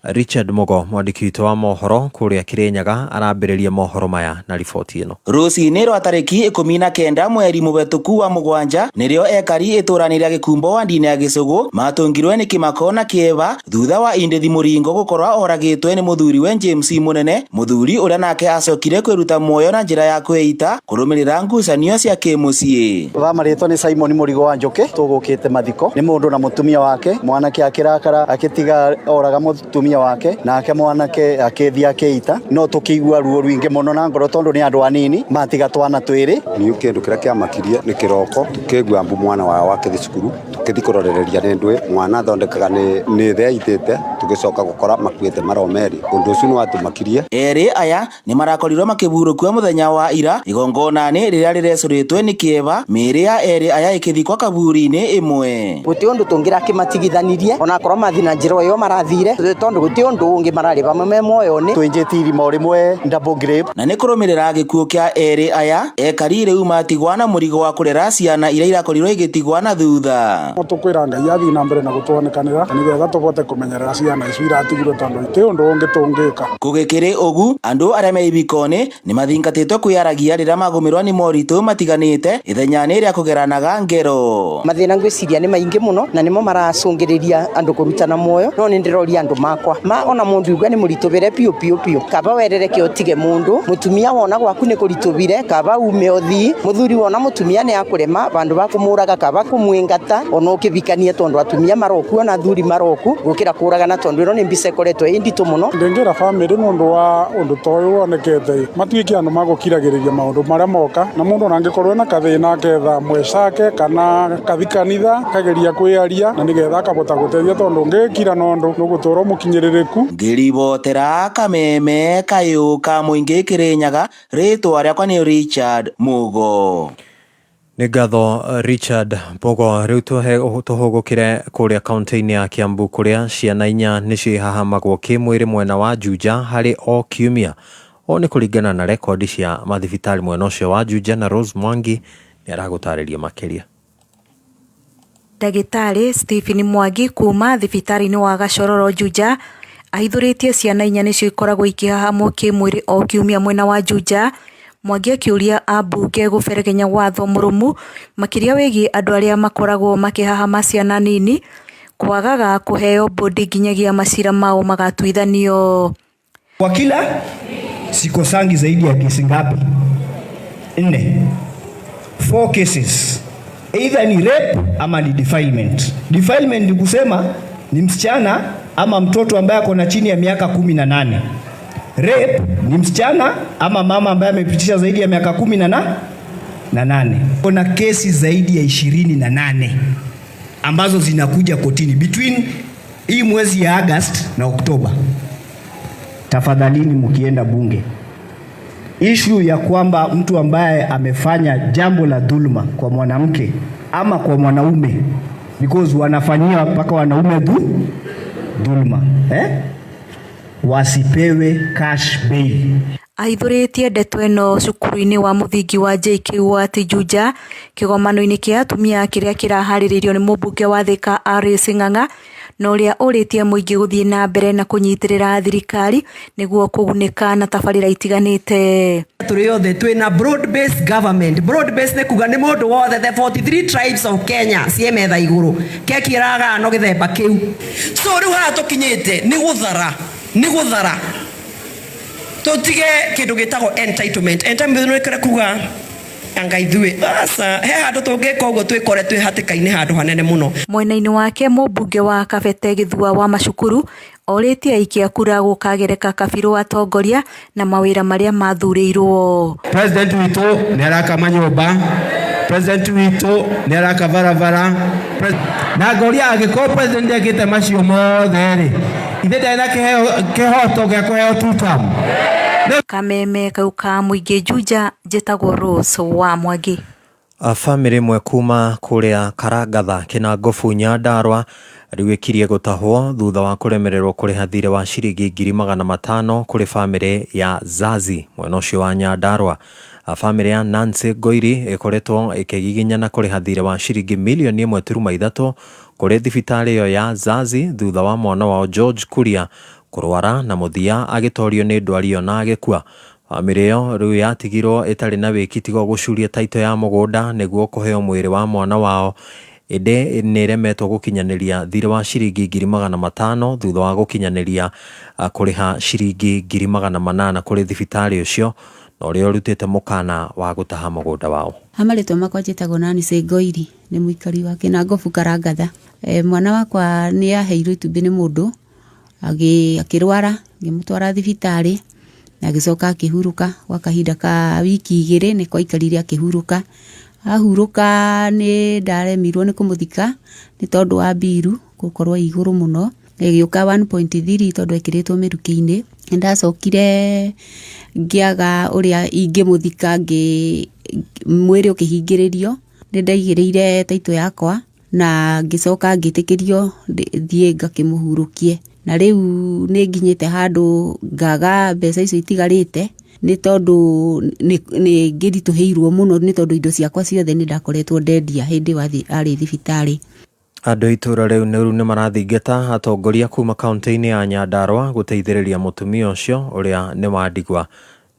Richard Mugo mwandĩki witũ wa mohoro kũrĩa Kĩrĩnyaga arambĩrĩria mohoro maya na riboti ĩno. Rũcinĩ rwa tarĩki 19 mweri mũhetũku wa 7 nĩrĩo ekari itũra-inĩ rĩa Gĩkumbo wandi-inĩ ya Gĩcũgũ matũngirwe nĩ kĩmako na kĩeva thutha wa Indĩthi Mũringo gũkorwo oragĩtwe nĩ mũthuriwe James Mũnene, mũthuri ũrĩa nake acokire kwĩruta muoyo na njĩra ya kwĩita kũrũmĩrĩra ngucanio cia kĩmũciĩ. Wa marĩtwa nĩ Simon Mũrigo wa Njũkĩ, tũgũkĩte mathiko nĩ mũndũ na mũtumia wake, mwanake akĩrakara akĩtiga oraga mũtumia wake nake mwanake akĩthiĩ akĩita, no tũkĩigua ruo rwingĩ mũno na ngoro tondũ nĩ andũ anini matiga twana twĩrĩ. Niĩ kĩndũ kĩrĩa kĩamakirie nĩ kĩroko tũkĩigua mbu mwana wao akĩthiĩ cukuru tũkĩthiĩ kũrorereria nĩ ndũĩ mwana athondekaga nĩ thĩ aitĩte tũgĩcoka gũkora makuĩte maromerĩ. Ũndũ ũcio nĩ watũmakirie. Erĩ aya nĩ marakorirwo makĩburũkio mũthenya wa ira igongona-inĩ rĩrĩa rĩrecũrĩtwe nĩ kĩeva, mĩĩrĩ ya erĩ aya ĩkĩthikwo kaburi-inĩ ĩmwe. Gũtirĩ ũndũ tũngĩrakĩmatigithanirie onakorwo mathiĩ na njĩra ĩyo marathire tondũ gũtirĩ ũndũ ũngĩ mararĩ vamwe me muoyo-inĩ. Twĩnjĩte irima o rĩmwe double grave. Na nĩ kũrũmĩrĩra gĩkuũ kĩa erĩ aya ekari rĩu matigwa na mũrigo wa kũrera ciana iria irakorirwo igĩtigwa na thutha. No tũkwĩra Ngai athiĩ na mbere na gũtwonekanĩra nĩgetha tũbote kũmenyerera ciana icio iratigirwo tondũ iti ũndũ ũngĩ tũngĩka. Gũgĩkĩrĩ ũgu andũ arĩa me ibiko-inĩ nĩ mathingatĩtwo kwĩyaragia rĩrĩa magũmĩrwo nĩ moritũ matiganĩte ithenya-inĩ rĩa kũgeranaga ngero. Mathĩna ngwĩciria nĩ maingĩ mũno na nĩmo maracũngĩrĩria andũ kũrutana muoyo, no nĩ ndĩroria andũ makwa ma ona mũndũ igua nĩ mũritũbĩre piũ piũ piũ, kaba werere kĩo ũtige mũndũ mũtumia wona gwaku nĩ kũritũbire kaba ume ũthii, mũthuri wona mũtumia nĩ akũrema vandũ va kũmũraga kaba kũmwĩngata ona No ũkĩvikanie tondu atumia maroku ona athuri maroku gukira kuragana tondu ino ni mbica ikoretwo ĩ nditũ mũno. Ndĩngĩra bamĩrĩ nĩ wa ũndũ ta ũyũ wonekete matuĩke andũ magũkiragĩrĩria maũndũ marĩa moka na mũndũ ona angĩkorwo ena kathĩna aketha mwecake kana kathi kanitha kageria kwĩaria na nĩgetha akabota gũteithia tondũ ũngĩkira na ũndũ nĩũgũtũra ũmũkinyĩrĩrĩku. Ngĩribotera kameme kayũ ka mũingĩ Kĩrĩnyaga, rĩtwa rĩakwa nĩ Richard Mugo. Nĩ ngatho Richard Mbogo. Rĩu tũhũgũkĩre kũrĩa kaunti-inĩ ya Kiambu kũrĩa ciana inya nĩcio ihahamagwo kĩmwĩrĩ mwena wa Juja harĩ o kiumia. Ũũ nĩ kũringana na rekondi cia mathibitarĩ mwena ũcio wa Juja, na Rose Mwangi nĩ aragũtarĩria makĩria. Ndagĩtarĩ Stephen Mwangi kuma thibitarĩ-inĩ wa Gachororo Juja ahithũrĩtie ciana inya nĩcio ikoragwo ikĩhahamwo kĩmwĩrĩ o kiumia mwena wa Juja. Mwangi akĩũria ambunge gũberegenya watho mũrũmu makĩria wĩgiĩ andũ arĩa makoragwo makĩhahama ciana nini kwagaga kũheo bodi nginyagia macira mao magatuithanio. Kwa kila sikosangi zaidi ya kesi ngapi? 4. 4 cases. Either ni rape ama ni defilement. Defilement ni kusema ni msichana ama mtoto ambaye ako na chini ya miaka 18. Rape ni msichana ama mama ambaye amepitisha zaidi ya miaka 18. Kuna kesi zaidi ya 28 ambazo zinakuja kotini between hii mwezi ya August na Oktoba. Tafadhalini mkienda bunge, issue ya kwamba mtu ambaye amefanya jambo la dhuluma kwa mwanamke ama kwa mwanaume, because wanafanyia mpaka wanaume dhuluma, wasipewe cash bail. Ahithũrĩtie ndeto ĩno cukuru-inĩ wa mũthingi wa JKUAT Juja kĩgomano-inĩ kĩa atumia kĩrĩa kĩraharĩrĩirio nĩ mũmbunge wa Thika Alice Ng'ang'a na ũrĩa ũrĩtie mũingĩ gũthiĩ na mbere na kũnyitĩrĩra thirikari nĩguo kũgunĩka na tabarĩra itiganĩte. Tũrĩ othe twĩna broad based government. Broad based nĩ kuga nĩ mũndũ wothe, the 43 tribes of Kenya ciĩ metha igũrũ, keki ĩragano gĩthemba kĩu. So rĩu haha tũkinyĩte nĩ gũthara, nĩ gũthara tũtige kĩndũ gĩtagwo entitlement. Entitlement nĩ kuga anga ithuĩ aca he handũ tũngĩka ũguo twĩkore twĩ hatĩka-inĩ handũ hanene mũno. Mwena-inĩ wake mũmbunge wa Kabete Gĩthua wa Macukuru orĩtie aikia kura gũkagereka kabirũ atongoria na mawĩra marĩa mathurĩirwo. President witũ nĩ araka manyũmba, president witũ nĩ araka barabara, na ngoria angĩkorwo president ekĩte macio mothe rĩ, ithe ndarĩ na kĩhoto gĩa kũheo two term. Kameme kau ka mũingĩ Juja, njĩtagwo Rose wa Mwangi. Bamĩrĩ ĩmwe kuma kũrĩa Karangatha Kĩnangobu Nyandarua rĩu ĩkirie gũtahwo thutha wa kũremererwo kũrĩha thirĩ wa ciringi 500,000 kũrĩ bamĩrĩ ya Zazi mwena ũcio wa Nyandarua. Bamĩrĩ ya Nancy Ngoiri ĩkoretwo ĩkĩgiginyana kũrĩha thirĩ wa ciringi mirioni 1.3 kũrĩ thibitarĩ ĩyo ya Zazi thutha wa mwana wao George Kuria kũrwara na mũthia agĩtorio nĩ ndwari ĩyo na agĩkua. Bamĩrĩ ĩyo rĩu yatigirwo ĩtarĩ na wĩki tiga gũcuria taito ya mũgũnda nĩguo kũheo mwĩrĩ wa mwana wao, ĩndĩ nĩĩremetwo gũkinyanĩria thirĩ wa ciringi 500,000 thutha wa gũkinyanĩria kũrĩha ciringi 800,000 kũrĩ thibitarĩ ũcio na ũrĩa ũrutĩte mũkana wa gũtaha mũgũnda wao. Ha marĩtwa makwa njĩtagwo Nancy Ngoiri, nĩ mũikari wa Kĩnangobu Karangatha. Mwana wakwa nĩ aheirwo itumbĩ nĩ mũndũ akĩrwara, ngĩmũtwara thibitarĩ na agĩcoka akĩhurũka gwa kahinda ka wiki 2 nĩ kwaikarire akĩhurũka. Ahurũka nĩ ndaremirwo nĩ kũmũthika nĩ tondũ wa mbiru gũkorwo igũrũ mũno, ĩgĩũka 1.3 tondũ ekĩrĩtwo mĩrukĩ-inĩ. Nĩ ndacokire ngĩaga ũrĩa ingĩmũthika, mwĩrĩ ũkĩhingĩrĩrio, nĩ ndaigĩrĩire taitũ yakwa na ngĩcoka ngĩtĩkĩrio thiĩ ngakĩmũhurũkie. Na rĩu nĩ nginyĩte handũ ngaga mbeca icio itigarĩte nĩ tondũ nĩ ngĩritũhĩirwo mũno nĩ tondũ indo ciakwa ciothe nĩ ndakoretwo ndendia hĩndĩ ĩyo arĩ thibitarĩ. Andũ a itũũra rĩu nĩ marathingata atongoria kuma kaunti-inĩ ya Nyandarua gũteithĩrĩria mũtumia ũcio ũrĩa nĩ wa ndigwa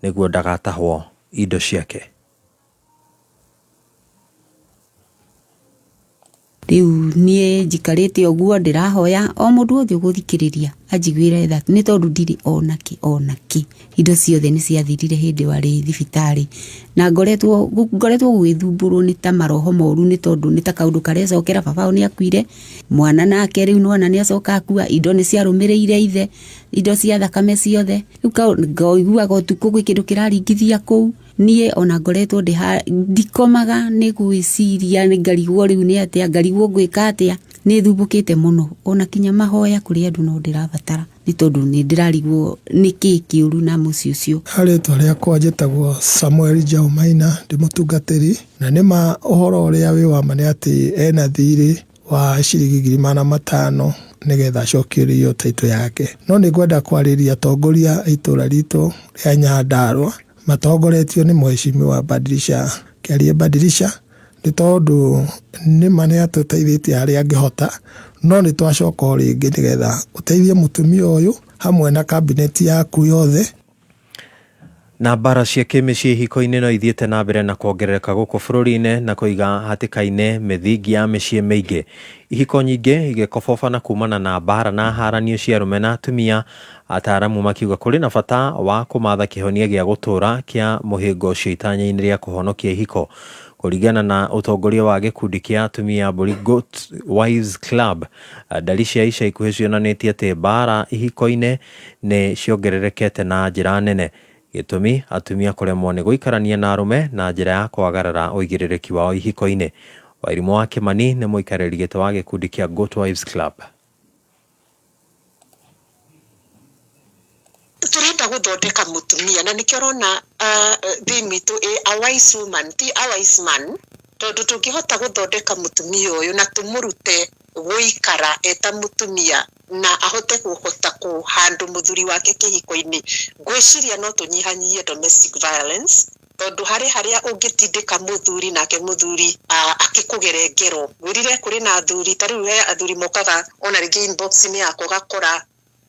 nĩguo ndagatahwo indo ciake. Rĩu niĩ njikarĩte ũguo ndĩrahoya o mũndũ wothe ũgũthikĩrĩria anjiguĩre tha, nĩ tondũ ndirĩ onakĩ onakĩ, indo ciothe nĩ ciathirire hĩndĩ warĩ thibitarĩ, na ngoretwo gwĩthumbũrwo nĩ ta maroho moru, nĩ tondũ nĩ ta kaũndũ karecokera. Baba wao nĩ akuire, mwana nake rĩu nĩwona nĩ acoka akua, indo nĩ ciarũmĩrĩire ithe, indo cia thakame ciothe. Rĩu ngaiguaga ũtukũ gwĩ kĩndũ kĩraringithia kũu. Niĩ ona ngoretwo ndikomaga nĩ gwĩciria, ngarigwo rĩu nĩ atĩa, ngarigwo ngwĩka atĩa, nĩ thumbũkĩte mũno, ona kinya mahoya kũrĩ andũ no ndĩrabatara, nĩ tondũ nĩ ndĩrarigwo nĩkĩ kĩũru na mũciĩ ũcio. Rĩtwa rĩakwa njĩtagwo Samuel Njaũ Maina, ndĩ mũtungatĩri, na nĩma ũhoro ũrĩa wĩ wa ma nĩ atĩ ena thirĩ wa ciringi 500,000 nĩgetha acokerio title yake. No nĩ ngwenda kwarĩria atongoria a itũra ritũ rĩa Nyandarua matongoretio nĩ mheshimiwa Badilisha Kĩarie Badilisha, nĩ tondũ nĩma nĩ atũteithĩtie harĩa angĩhota, no nĩ twacoka o rĩngĩ nĩgetha ũteithie mũtumia ũyũ hamwe na kabineti yaku yothe. Na mbara cia kĩmĩciĩ ihiko-inĩ no ithiĩte na mbere na kuongerereka gũkũ bũrũri-inĩ na kũiga hatĩka-inĩ mĩthingi ya mĩciĩ mĩingĩ. Ihiko nyingĩ igĩkobobana kumana na mbara na haranio cia arũme na atumia, ataaramu makiuga kũrĩ na bata wa kũmatha kĩhonia gĩa gũtũũra kĩa mũhĩnga ũcio itanya-inĩ rĩa kũhonokia ihiko. Kũringana na ũtongoria wa gĩkundi kĩa atumia Mbũri Goat Wives Club, ndari cia ica ikuhĩ cionanĩtie atĩ mbara ihiko-inĩ nĩ ciongererekete na njĩra nene. Gĩtũmi atumia kũremwo nĩ gũikarania na arũme na njĩra ya kwagarara ũigĩrĩrĩki wao ihiko-inĩ. Wairimũ wa Kĩmani nĩ mũikarĩri gĩtĩ wa gĩkundi kĩa Goat Wives Club. Turenda guthondeka mutumia na nikio urona theme itu a wise woman ti a wise man, tondu tungihota guthondeka mutumia uyu na tumurute guikara eta mutumia na ahote kuhota kuhandu muthuri wake kihiko-ini, ngwiciria no tunyihanyihie domestic violence, tondu hari haria ungitindika muthuri nake muthuri akikugere ngero. Ngwirire kuri na athuri ta riu he athuri mokaga ona ringi inbox-ini yakwa ugakora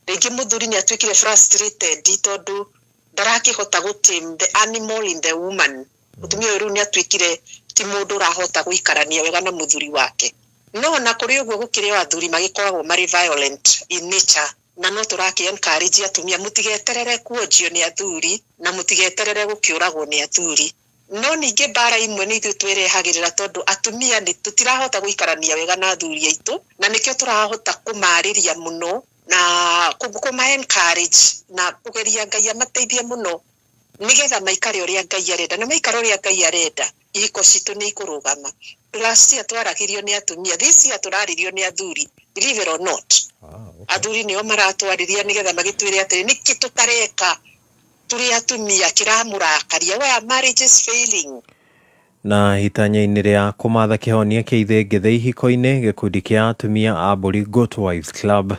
ringi muthuri ni atuikire frustrated tondu ndarakihota gutame the animal in the woman. Mutumia uyu riu ni atuikire ti mundu urahota guikarania wega na muthuri wake. No na kuri uguo gukiri o athuri magikoragwo mari violent in nature, na no turaki encourage atumia mutigeterere kuonjio ni athuri na mutigeterere gukiuragwo ni athuri. No ningi mbara imwe ni ithuĩ twĩrehagĩrĩra tondu atumia ni tutirahota guikarania wega na athuri aitu, na nikio turahota kumarĩria muno na kuma encourage na kugeria Ngai amateithie muno nigetha maikare uria Ngai arenda, na maikare uria Ngai arenda ihiko citũ nĩ ikũrũgama. Last year twaragĩrio nĩ atumia, this year tũrarĩrio nĩ athuri, believe it or not. Athuri nĩo maratwarĩria nĩgetha magĩtwĩre atĩrĩ nĩkĩ tũtareka tũrĩ atumia kĩramũrakaria, why are marriages failing? Na itanya-inĩ rĩa kũmatha kĩhonia kĩa ithĩngĩthĩ ihiko-inĩ, gĩkundi kĩa atumia a Mbũri Goat Wives Club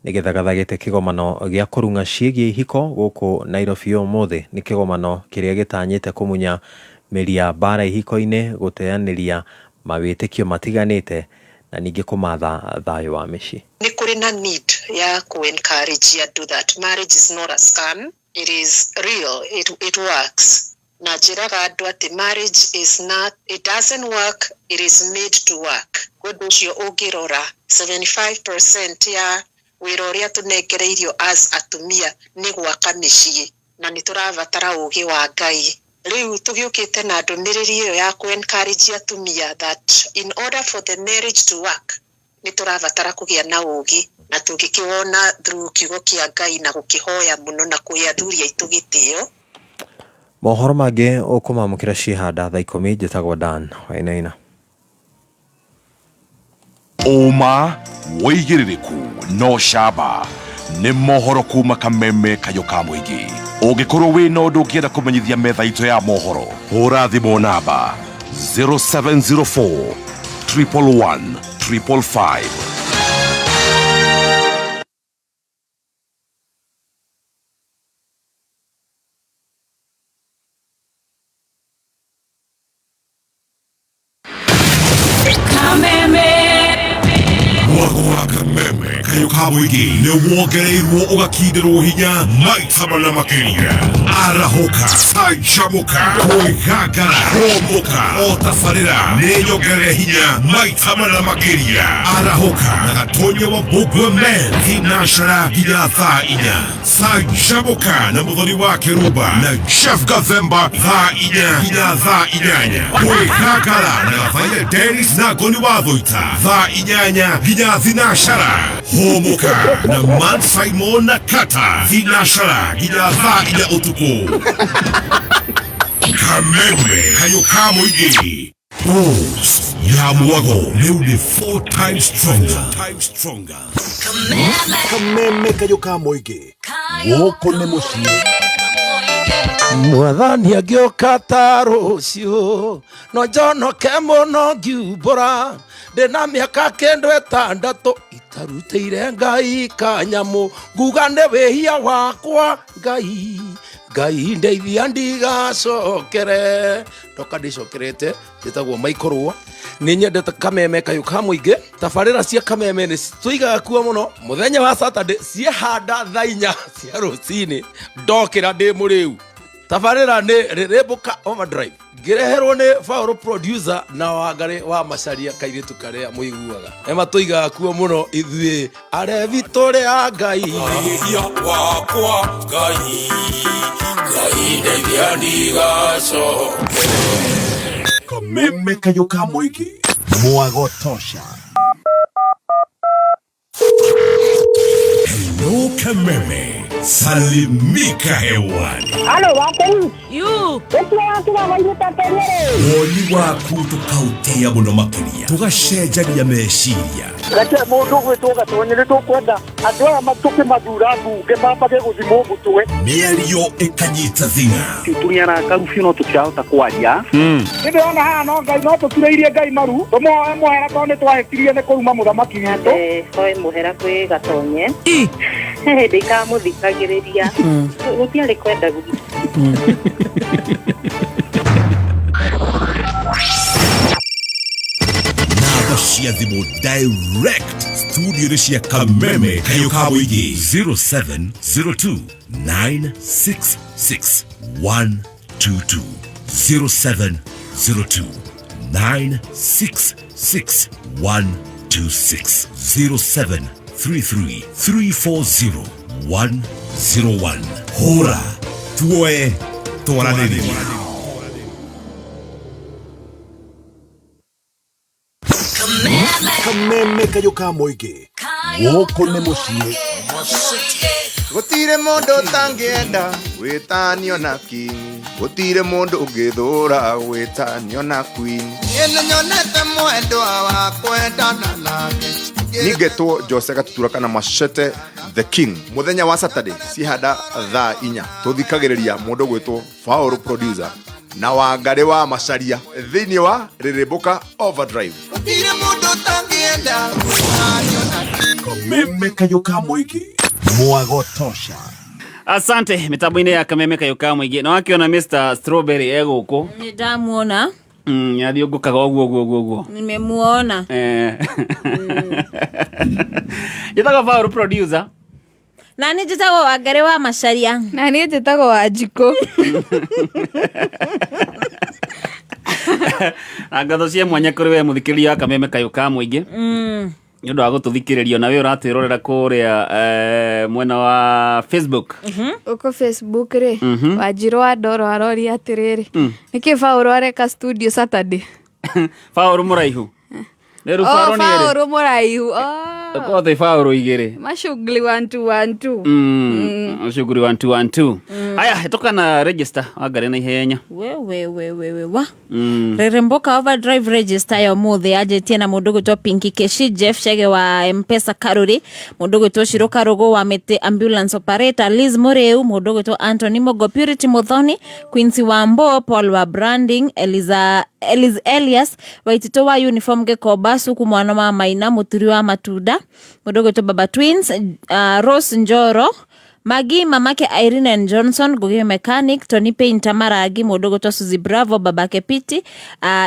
nĩgĩthagathagĩte kĩgomano gĩa kũrung'a ciĩgiĩ ihiko gũkũ Nairobi ũmũthĩ. Nĩ kĩgomano kĩrĩa gĩtanyĩte kũmunya mĩri ya mbara ihiko-inĩ, gũteanĩria mawĩtĩkio matiganĩte na ningĩ kũmatha thayũ wa mĩciĩ. Nĩ kũrĩ na need ya ku encourage andũ that marriage is not a scam, it is real, it works. Na njĩraga andũ atĩ marriage is not, it doesn't work, it is made to work. Ũndũ ũcio ũngĩrora 75% ya wĩra ũrĩa tũnengereirio as atumia nĩ gwaka mĩciĩ, na nĩ tũrabatara ũgĩ wa Ngai. Rĩu tũgĩũkĩte na ndũmĩrĩri ĩyo ya ku encourage atumia that in order for the marriage to work nĩ tũrabatara kũgĩa na ũgĩ, na tũngĩkĩwona through kiugo kĩa Ngai na gũkĩhoya mũno na kũhe athuri aitũ gĩtĩo. Mohoro mangĩ ũkũmamũkĩra ciĩhanda thaa 10. Njĩtagwo Dan Wainaina. Ũma wĩigĩrĩrĩku no camba nĩ mohoro kuma Kameme Kayũ ka mũingĩ. Ũngĩkorwo wĩna ũndũ ũngĩenda kũmenyithia metha itũ ya mohoro, hũra thimũ namba 0704 111 555. Kameme. Mwako wa Kameme Kayũ ka ka mũingĩ nĩ wongereirwo ũgakindĩrwo hinya maita mana makĩria. Arahũka, canjamũka, kwĩgangara, kũmbũka, o tabarĩra nĩ nyongerere hinya maita mana makĩria. Arahũka na Gatonya wa Mbũmbwe Men thinacara nginya thaa inya. Canjamũka na mũthoni wa Kĩrumba na Jeff Gathemba thaa inya nginya thaa inyanya. Kwĩgangara na Gathaiya Dennis na Ngoni wa Thũita thaa inyanya nginya thinacara. Hũmũka na Man Simon na Kata thinacara nginya thaa inya ũtukũ. Kameme kayũ ka mũingĩ. Boost ya mwago rĩu nĩ four times stronger. Kameme kayũ ka mũingĩ gũkũ nĩ mũciĩ. Mwathani angĩũka ta rũciũ no njonoke mũno ngiumbũra ndĩna mĩaka kĩndũ ĩtandatũ itarutĩire Ngai kanyamũ nguga nĩ wĩhia wakwa Ngai Ngai ndeithia ndigacokere ndoka ndĩcokerete njĩtagwo Michael Rũa. Nĩ nyendete kameme kayũ ka mũingĩ tabarĩra cia kameme nĩ tũigaga kuo mũno mũthenya wa Saturday ciehanda thaa inya cia rũcinĩ ndokĩra ndĩ mũrĩu. Tabarĩra nĩ Rĩrĩmbũka Overdrive ngĩreherwo nĩ Paul producer na Wangarĩ wa Macaria kairĩtu karĩa mũiguaga nĩ matũigaga kuo mũno ithuĩ arebi tũrĩ a Ngai. Wĩhia wakwa Ngai Ngai ndeithia ndigacokere. Kameme kayũ ka mũingĩ mwago tosha. Hello Kameme, salimika hewani. Halo, wakeni. Yu. Woni waku tũkaũtĩa mũno makĩria tũgacenjania meciria. Reke mũndũ ũgwĩtwo Gatonye nĩ tũkwenda andũ aya tũkĩmathura mbunge mambage gũthimwo mũtwe. Mĩario ĩkanyita thing'a. Tũriana karubiũ no tũtirahota kwaria. Nĩ ndĩrona haha no Ngai no tũturĩirie Ngai maru tũmũhoe mũhera tondũ nĩ twahĩtirie nĩ kũruma mũthamaki witũ. Hoe mũhera kwĩ Gatonye. He hĩndĩ ikamũthikagĩrĩria gũtiarĩ kwenda gwitũ. Namba cia thimũ direct studio-inĩ cia Kameme kayũ ka mũingĩ 0702 966 122 0702 966 126 0733 340 101. Hũra tuoe twaranĩrie. Kameme kayũ ka mũingĩ gũkũ nĩ mũciĩ. Gũtirĩ mũndũ ũtangĩenda gwĩtanio na king, gũtirĩ mũndũ ũngĩthũra gwĩtanio na queen. Niĩ nĩnyonete mwendwa wa kwendana nake. Ningetwo Jose Gatutura kana Machete the King. Mũthenya wa Saturday cihanda thaa inya tũthikagĩrĩria mũndũ gwĩtwo Paul producer na Wangarĩ wa Macaria thĩinĩ wa Rĩrĩmbũka Overdrive. Gũtirĩ mũndũ ũtangĩenda gwĩtanio na king. Kameme kayũ ka mũingĩ mwago tosha. Asante mitambo-inĩ ya Kameme kayũ ka mũingĩ na wakiona Mr Strawberry e gũkũ. Nĩ ndamuona. Athiũngũkaga ũguo ũguo ũguo ũguo. Nimemuona. Njĩtagwo Paul producer. Na nĩ njĩtagwo Wangarĩ wa Macaria. Na niĩ njĩtagwo Wanjikũ. Na ngatho cia mwanya kũrĩ we mũthikĩrĩria wa Kameme kayũ ka mũingĩ nĩ ũndũ wa gũtũthikĩrĩria na we ũratwĩrorera kũrĩa mwena wa Facebook. Ũkũ Facebook rĩ, Wanjirũ wa Ndoro aroria atĩrĩrĩ, nĩkĩ Paul areka studio Saturday? Paul mũraihu. Rĩu Oh, Paul nĩ erĩ. Paul mũraihu. Oh. Tũkorwo twĩ Paul igĩrĩ. Mashughuli 1 2 1 2. Shughuli 1 2 1 2. Aya, hĩtũka na register Wangarĩ na ihenya. We we we we we wa. Rĩrĩmbũka Overdrive register ya ũmũthĩ yanjĩtie na mũndũ gwĩtwo Pinky Keshi, Jeff Chege wa Mpesa Karuri, mũndũ gwĩtwo Shiro Karũgũ wa Mĩtĩ Ambulance Operator, Liz Mũrĩu, mũndũ gwĩtwo Anthony Mogo, Purity Muthoni, Quincy Wambo, Paul wa Branding, Eliza Eliz Elias, Waititũ wa Uniform Gĩkomba, Suku mwana wa Maina, Mũturi wa Matunda, mũndũ gwĩtwo Baba Twins, Rose Njoro, Magi mamake Irene and Johnson Ngugi mechanic Tony Painter Maragi mundu gwitwo Suzy Bravo babake Piti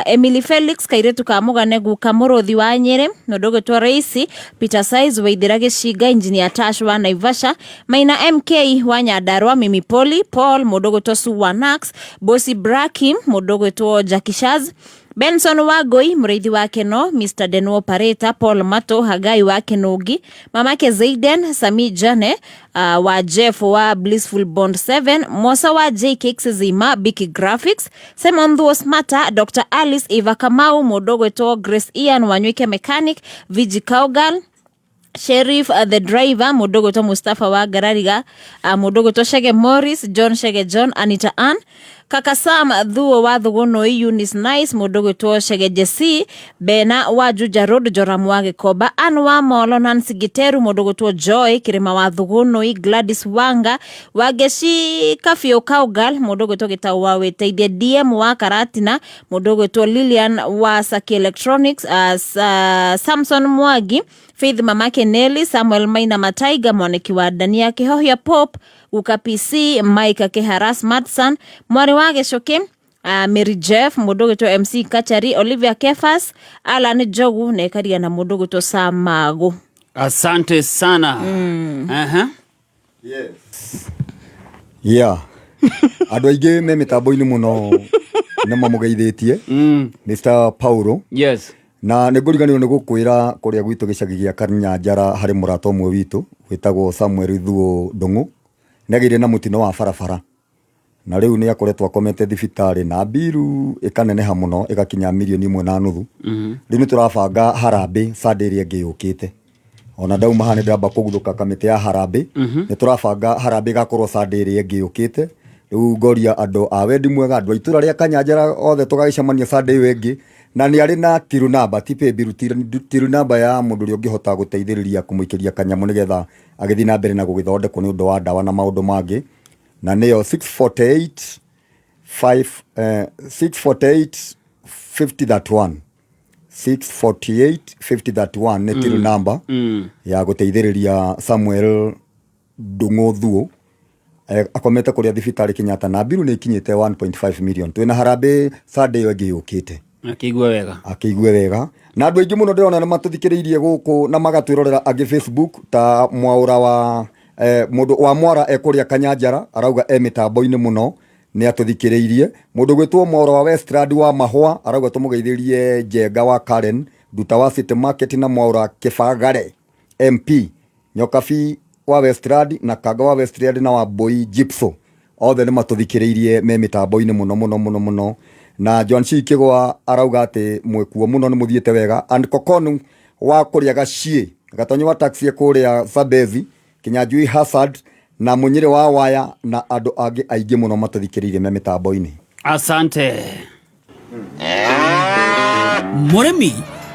Emily Felix kairetu ka mugane guka muruthi wa Nyeri mundu gwitwo Reisi Peter Size Waithira Gicinga Engineer Tash wa Naivasha Maina MK wa Nyandarua Mimi Poli Paul mundu gwitwo Sue wa Nax Bosi Braki mundu gwitwo Jackie Shaz Benson Wagoi murithi wa Keno Mr Denwo Pareta Paul Mato Hagai wa Kenogi mamake Zaiden Sami Jane wa Jeff wa Blissful Bond 7 Mosa wa J Cakes Zima Biki Graphics Simon Thuo Smata Dr Alice Eva Kamau mundu gwitwo Grace Ian Wanywike Mechanic Viji Kaugal Sheriff the driver mundu gwitwo Mustafa wa Ngarariga mundu gwitwo Shege Morris John Shege John Anita Ann Kaka Sam Thuo wa Thugunui Eunice Nice mundu gwitwo Shege Jesse Bena wa Juja Road Joram wa Gikomba Ann wa Molo Nancy Giteru mundu gwitwo Joy Kirima wa Thugunui Gladys Wanga Wangeci Kabiũ Kaugal mundu gwitwo Gitau wa Witeithie DM wa Karatina mundu gwitwo Lilian wa Saki Electronics Samson Mwangi Faith mamake Nelly Samuel Maina Mataiga mwaniki wa Dania Kihohia Pop Uka PC Mike Kiharas Madson mwari wa Gicuki Mary Jeff mundu gwitwo MC Kachari Olivia Kefas Alan Jogu na ikaria na mundu gwitwo Samagu. Asante sana. Aha. Yes. Yeah. Andũ aingĩ me mĩtambo-inĩ mũno nĩ mamũgeithĩtie Mr. Paulo. Yes. Na nĩ ngũriganĩrwo nĩ gũkwĩra kũrĩa gwitũ gĩcagi gĩa Kanyanjara harĩ mũrata ũmwe witũ wĩtagwo Samuel Thuo Ndung'u nĩ agĩire na mũtino wa barabara na rĩu nĩ akoretwo akomete thibitarĩ na mbiru ĩkaneneha mũno ĩgakinya mirioni 1.5. Rĩu nĩ tũrabanga harambĩ Sunday ĩrĩa ĩngĩ yũkĩte ona ndauma haha nĩ ndĩramba kũguthũka kamĩtĩ ya harambĩ. Nĩ tũrabanga harambĩ ĩgakorwo Sunday ĩrĩa ĩngĩ yũkĩte. Rĩu ngoria andũ a wendi mwega andũ a itũra rĩa Kanyanjara othe tũgagĩcemania Sunday ĩyo ĩngĩ na nĩ arĩ na tiru namba ti pay bill tiru namba ya mũndũ ũrĩa ũngĩhota gũteithĩrĩria kũmũikĩria kanyamũ nĩgetha agĩthiĩ na mbere na gũgĩthondekwo nĩ ũndũ wa ndawa na maũndũ mangĩ na nĩyo 648 5 648 5031 648 5031 nĩ tiru namba ya gũteithĩrĩria Samuel Ndung'u Thuo akomete kũrĩa thibitarĩ Kenyatta na mbiru nĩ ikinyĩte 1.5 million. Twĩna harambĩ Sunday ĩyo ĩngĩ yũkĩte akĩigue wega akĩigue wega na andũ aingĩ mũno ndĩrona nĩ matũthikĩrĩirie gũkũ na magatwĩrorera angĩ Facebook ta mwaũra wa mũndũ wa Mwara ekũrĩa Kanyanjara arauga e mĩtambo-inĩ mũno nĩ atũthikĩrĩirie. Mũndũ gwĩtwo Mwaũra wa Westland wa Mahũa arauga tũmũgeithĩrie Njenga wa Karen Nduta wa City Market na Mwaũra Kĩbagare MP Nyokabi wa Westland na Kanga wa Westland na wa Mbui Gypso othe nĩ matũthikĩrĩirie me mĩtambo-inĩ mũno mũno mũno mũno. Na John C Kigwa arauga atĩ mwĩkuo mũno nĩ mũthiĩte wega. And Kokonu wa kũrĩa Gaciĩ Gatonyi wa taxi kũrĩa Zambezi Kinyanjui Hazard na Mũnyĩrĩ wa Waya na andũ angĩ aingĩ mũno matũthikĩrĩirie me mĩtambo-inĩ. Asante. Mũrĩmi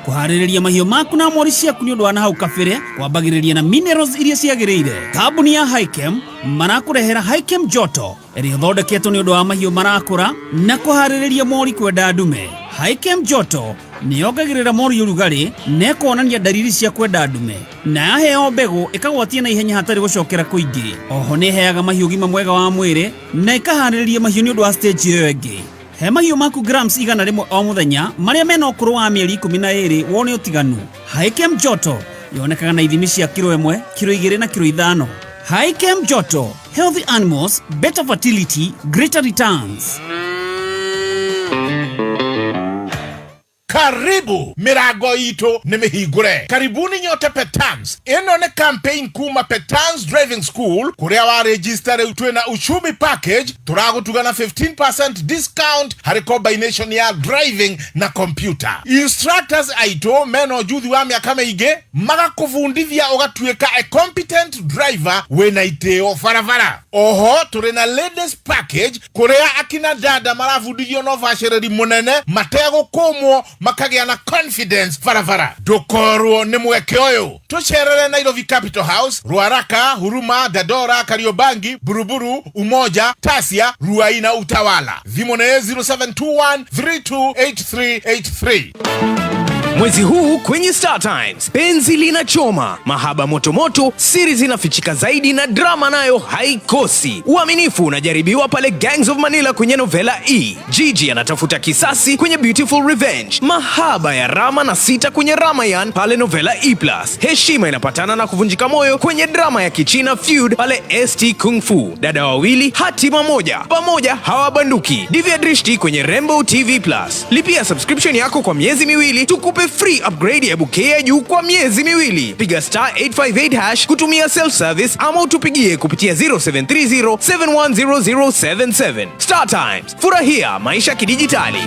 kũharĩrĩria mahiũ maku na mori ciaku nĩ ũndũ wa nahau kabere kwambagĩrĩria na minerals iria ciagĩrĩire. Kambuni ya Hikem marakũrehera Hikem Joto ĩrĩa ĩthondeketwo nĩ ũndũ wa mahiũ marakũra na kũharĩrĩria mori kwenda ndume. Hikem Joto nĩ yongagĩrĩra mori ũrugarĩ na ĩkonania ndariri cia kwenda ndume na yaheo mbegũ ĩkagwatia na ihenya hatarĩ gũcokera kũingĩ. Oho nĩ ĩheaga mahiũ ũgima mwega wa mwĩrĩ na ĩkaharĩrĩria mahiũ nĩ ũndũ wa stage ĩyo ĩngĩ. He mahiũ maku grams 100 o mũthenya marĩa mena ũkũrũ wa mĩeri 12 wone ũtiganu. Hikem Joto yonekaga na ithimi cia kiro 1, kiro 2 na kiro 5. Hikem Joto, healthy animals, better fertility, greater returns. Karibu mirango itu ni mihingure. Karibuni nyote Petans. Ino ni campaign kuma Petans Driving School kuria wa register riu twina uchumi package turagutuga na 15% discount hari combination ya driving na computer. Instructors aito mena ujuthi wa miaka miingi magakubundithia ugatuika a competent driver wina itio barabara. Oho turi na ladies package kuria akina dada marabundithio na ubaciriri munene mategukumwo makagĩa na confidence barabara. Ndukorwo nĩ mweke ũyũ. Tũcerere Nairobi Capital House, Ruaraka, Huruma, Dandora, Kariobangi, Buruburu, Umoja, Tasia, Ruai na Utawala. Thimũ nĩ 0721 328383. Mwezi huu kwenye Star Times, penzi linachoma, mahaba motomoto, siri zinafichika zaidi na drama nayo haikosi. Uaminifu unajaribiwa pale Gangs of Manila kwenye Novela E. Gigi anatafuta kisasi kwenye Beautiful Revenge, mahaba ya Rama na Sita kwenye Ramayan pale Novela E+. Heshima inapatana na kuvunjika moyo kwenye drama ya Kichina Feud pale ST Kung Fu. Dada wawili hatima moja, pamoja hawabanduki. Divya Drishti kwenye Rainbow TV Plus. Lipia subscription yako kwa miezi miwili tukupe free upgrade ya bouquet ya juu kwa miezi miwili. Piga star 858 hash kutumia self service ama utupigie kupitia 0730 710077. Star Times, furahia maisha kidijitali.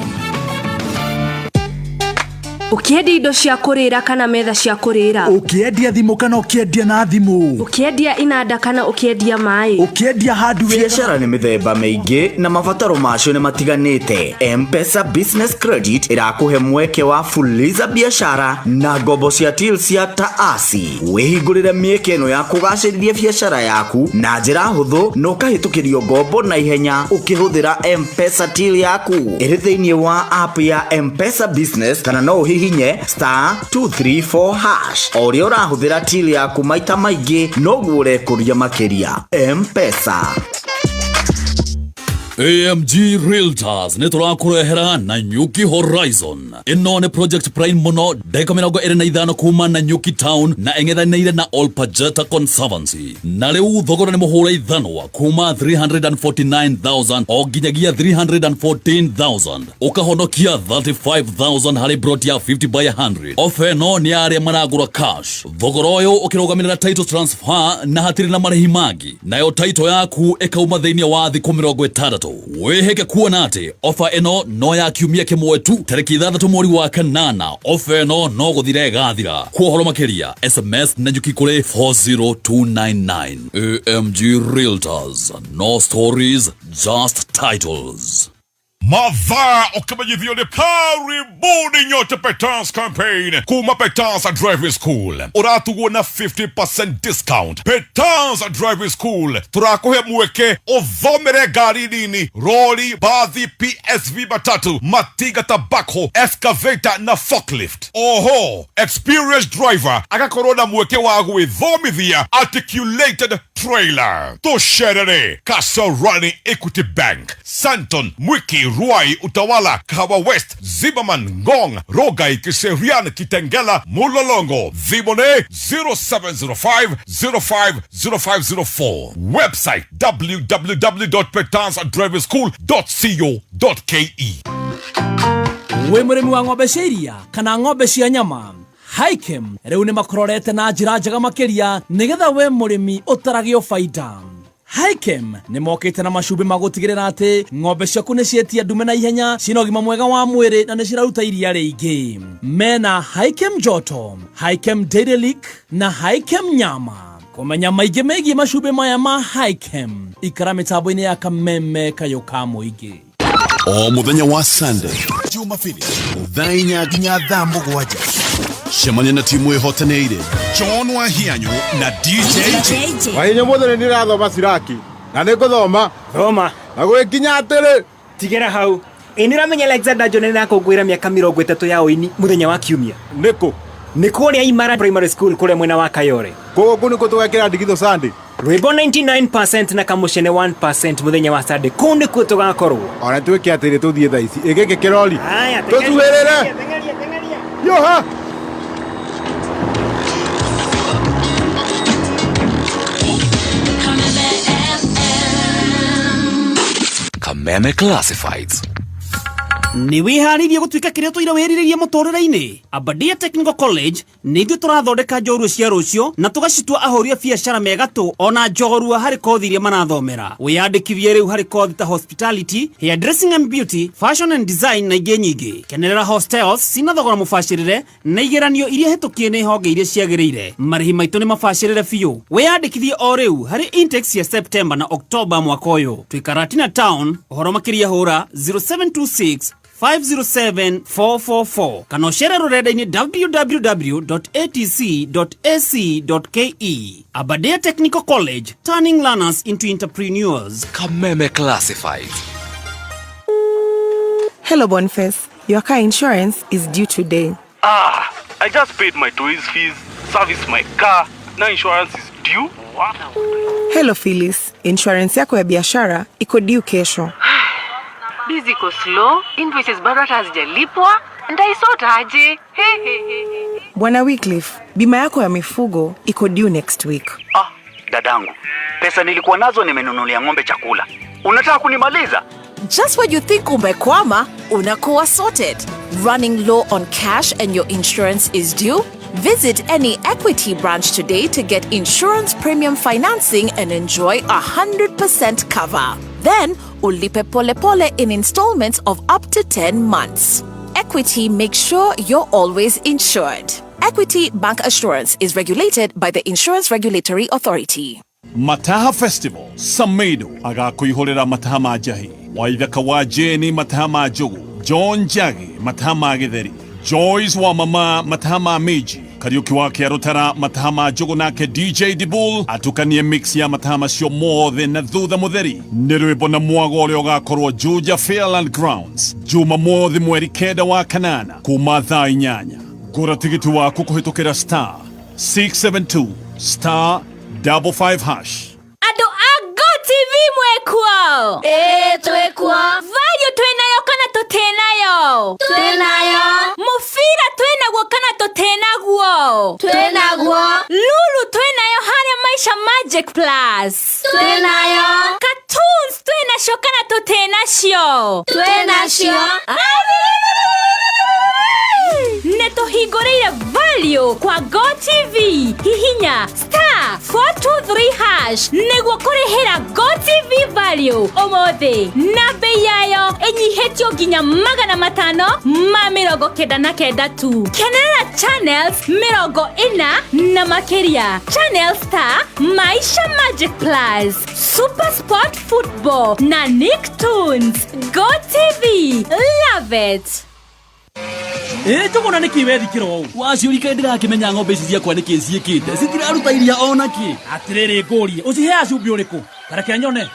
Ũkĩendia indo cia kũrĩra kana metha cia kũrĩra, Ũkĩendia thimũ kana ũkĩendia na thimũ, ũkĩendia inanda kana ũkĩendia maĩ, ũkĩendia hardware. Biacara nĩ mĩthemba mĩingĩ na mabataro macio nĩ matiganĩte. M-Pesa Business Credit ĩrakũhe mweke wa fuliza biashara na ngombo cia till cia taasi. Wĩhingũrĩre mĩeke ĩno ya kũgacĩrithia biacara yaku na njĩra hũthũ na ũkahĩtũkĩrio ngombo na ihenya ũkĩhũthĩra M-Pesa till yaku ĩrĩ thĩinĩ wa app ya M-Pesa Business, kana no ũhihinye star 234 hash. O ũrĩa ũrahũthĩra till yaku maita maingĩ, noguo ũrekũria makĩria. M-Pesa. AMG Realtors nĩ tũrakũrehera Nanyuki Horizon. Ĩno nĩ project prime mũno, ndagĩka 25 kuma Nanyuki town na ĩng'ethanĩire na Olpajeta Conservancy. Na rĩu thogora nĩ mũhũre ithanwa kuma 349,000 o nginyagia 314,000, ũkahonokia 35,000 harĩ brot ya 50 by 100. Ofa ĩno nĩ ya arĩa maragũra cash. Thogora ũyũ ũkĩrũgamĩrĩra title transfer na hatirĩ na marĩhi mangĩ, nayo title yaku ĩkauma thĩinĩ wa thikũ 60. Wĩhĩke kuona atĩ ofa ĩno no ya kiumia kĩmwe tu, tarĩki 6 mweri wa kanana. Ofa ĩno no gũthira ĩgathira. Kwa ũhoro makĩria, SMS Nanyuki kũrĩ 40299. AMG Realtors, no stories, just titles. Madhaa ukimenyithio nĩ karibuni nyote Petans campaign kuma Petans Driving School, ũratugwo na 50% discount. Petans Driving School tũrakũhe mweke ũthomere ngari nini, rori, bathi, PSV, matatu, matinga, tabako, excavator na forklift. Oho experienced driver agakorwo na mweke wa gwĩthomithia articulated trailer. Tũcerere Kasarani, Equity Bank, Santon, Mwiki, Ruai, Utawala, Kahawa West, Zimmerman, Ngong, Rogai, Kiserian, Kitengela, Mulolongo. Thimone 0705 050504. Website www.petansdrivingschool.co.ke. Wĩ mũrĩmi wa ng'ombe cia iria kana ng'ombe cia nyama, Hikem rĩu nĩ makũrorete na njĩra njega makĩria nĩgetha we mũrĩmi ũtaragio baida. Hikem nĩ mokĩte na macumbĩ ma gũtigĩrĩra atĩ ng'ombe ciaku nĩ ciĩtia ndume na ihenya, ciĩna ũgima mwega wa mwĩrĩ na nĩ ciraruta iria rĩingĩ. Mena Hikem Joto, Hikem Dairy Lick na Hikem Nyama. Kũmenya maingĩ megiĩ macumbĩ maya ma Hikem, ikara mĩtambo-inĩ ya Kameme kayũ ka mũingĩ. O muthenya wa Sunday, Jumapili, thaa 4 nginya thaa 7, cemania na timu ĩhotanĩire, John Wahianyu na DJ J. Wahinya mũthĩ nĩ ndĩrathoma ciraki na nĩ ngũthoma thoma na gwĩkinya atĩrĩ. Tigĩra hau. Ĩ nĩ ũramenya Alexander John nĩ akũngũĩra mĩaka 30 ya ũini mũthenya wa kiumia? Nĩkũ? Nĩ kũrĩa Imara Primary School, kũrĩa mwena wa Kayore. Kũu nĩkũ tũgekĩra ndigithũ Sunday? Rwĩmbo 99% na kamũcene 1% mũthenya wa Sunday, kũu nĩkuo tũgakorwo. Ona twĩke atĩrĩ, tũthiĩ thaa ici ĩgĩkĩ kĩrori. Haya. Tũcuĩrĩre yoha. Kameme Classifieds. Nĩ wĩharĩirie gũtuĩka kĩrĩa tũira wĩrirĩrie mũtũrĩre-inĩ? Abadia Technical College nĩ ithuĩ tũrathondeka njorua cia rũciũ na tũgacitua ahũri a biacara megatũ ona njorua harĩ kothi iria marathomera. Wĩyandĩkithie rĩu harĩ kothi ta hospitality, hairdressing and beauty, fashion and design na ingĩ nyingĩ. Kenerera hostels cina thogora mũbacĩrĩre na igeranio iria hĩtũkie nĩ honge iria ciagĩrĩire. Marĩhi maitũ nĩ mabacĩrĩre biũ. Wĩyandĩkithie o rĩu harĩ intakes cia September na October mwaka ũyũ. Twĩ Karatina town. Ũhoro makĩria hũra 0726 507444 kana ũcere rũrenda-inĩ www.atc.ac.ke. Aberdare Technical College, turning learners into entrepreneurs. Kameme Classifieds. Hello, Boniface. Your car insurance is due today. Ah, I just paid my toys fees, serviced my car, now insurance is due. What? Hello Phyllis, insurance yako ya biashara iko due kesho. Biz iko slow, invoices bado hata hazijalipwa. Ntaisort aje? He, he, he, he. Bwana Wycliffe, bima yako ya mifugo iko due next week. Ah, dadangu, pesa nilikuwa nazo nimenunulia ng'ombe chakula. Unataka kunimaliza? Just when you think umekwama, unakuwa sorted. Running low on cash and your insurance is due? Visit any Equity branch today to get insurance premium financing and enjoy 100% cover. Then, ulipe pole pole in installments of up to 10 months. Equity makes sure you're always insured. Equity Bank Assurance is regulated by the Insurance Regulatory Authority. Mataha Festival Samedo agakũihũrĩra mataha ma njahi, Waithaka wa Jeni mataha ma njugu, John Njagi mataha ma gĩtheri, Joyce wa mama mataha ma mĩnji, Kariũki wa Kĩarũtara mataha ma njugu, nake DJ Dibul atukanie mix ya mataha macio mothe na thutha mũtheri nĩ rwĩmbo na mwago ũrĩa ũgakorwo Juja Fairland Grounds Jumamothi mweri 9 wa kanana kuma thaa 8. Gũra tigiti waku kũhĩtũkĩra *672*55#. Andũ a Go TV mwĩkuo? Ĩĩ, twĩkuo. Value twĩnayo kana tũtĩnayo? Twĩnayo. Mũbira twĩnaguo kana tũtĩnaguo? Twĩnaguo. Lulu twĩnayo harĩa Maisha Magic Plus? Twĩnayo. Cartoons twĩnacio kana tũtĩnacio? Twĩnacio. Nĩ tũhingũrĩire value kwa Go TV. Hihinya *423# nĩguo kũrĩhĩra Go TV value ũmũthĩ na bei yayo ĩnyihĩtio nginya 599 tu. Kenerera channels 40 na makĩria, channels ta Maisha Magic Plus, Super Sport Football na Nicktoons. Go TV, love it. Ĩ Njũgũna, nĩkĩ wethikĩra ũũ? Waciũrika, ndĩrakĩmenya ng'ombe ici ciakwa nĩkĩ ciĩkĩte, citiraruta iria ona kĩ. Atĩrĩrĩ, ngũrie, ũciheaga cumbĩ ũrĩkũ? Tareke nyone. He,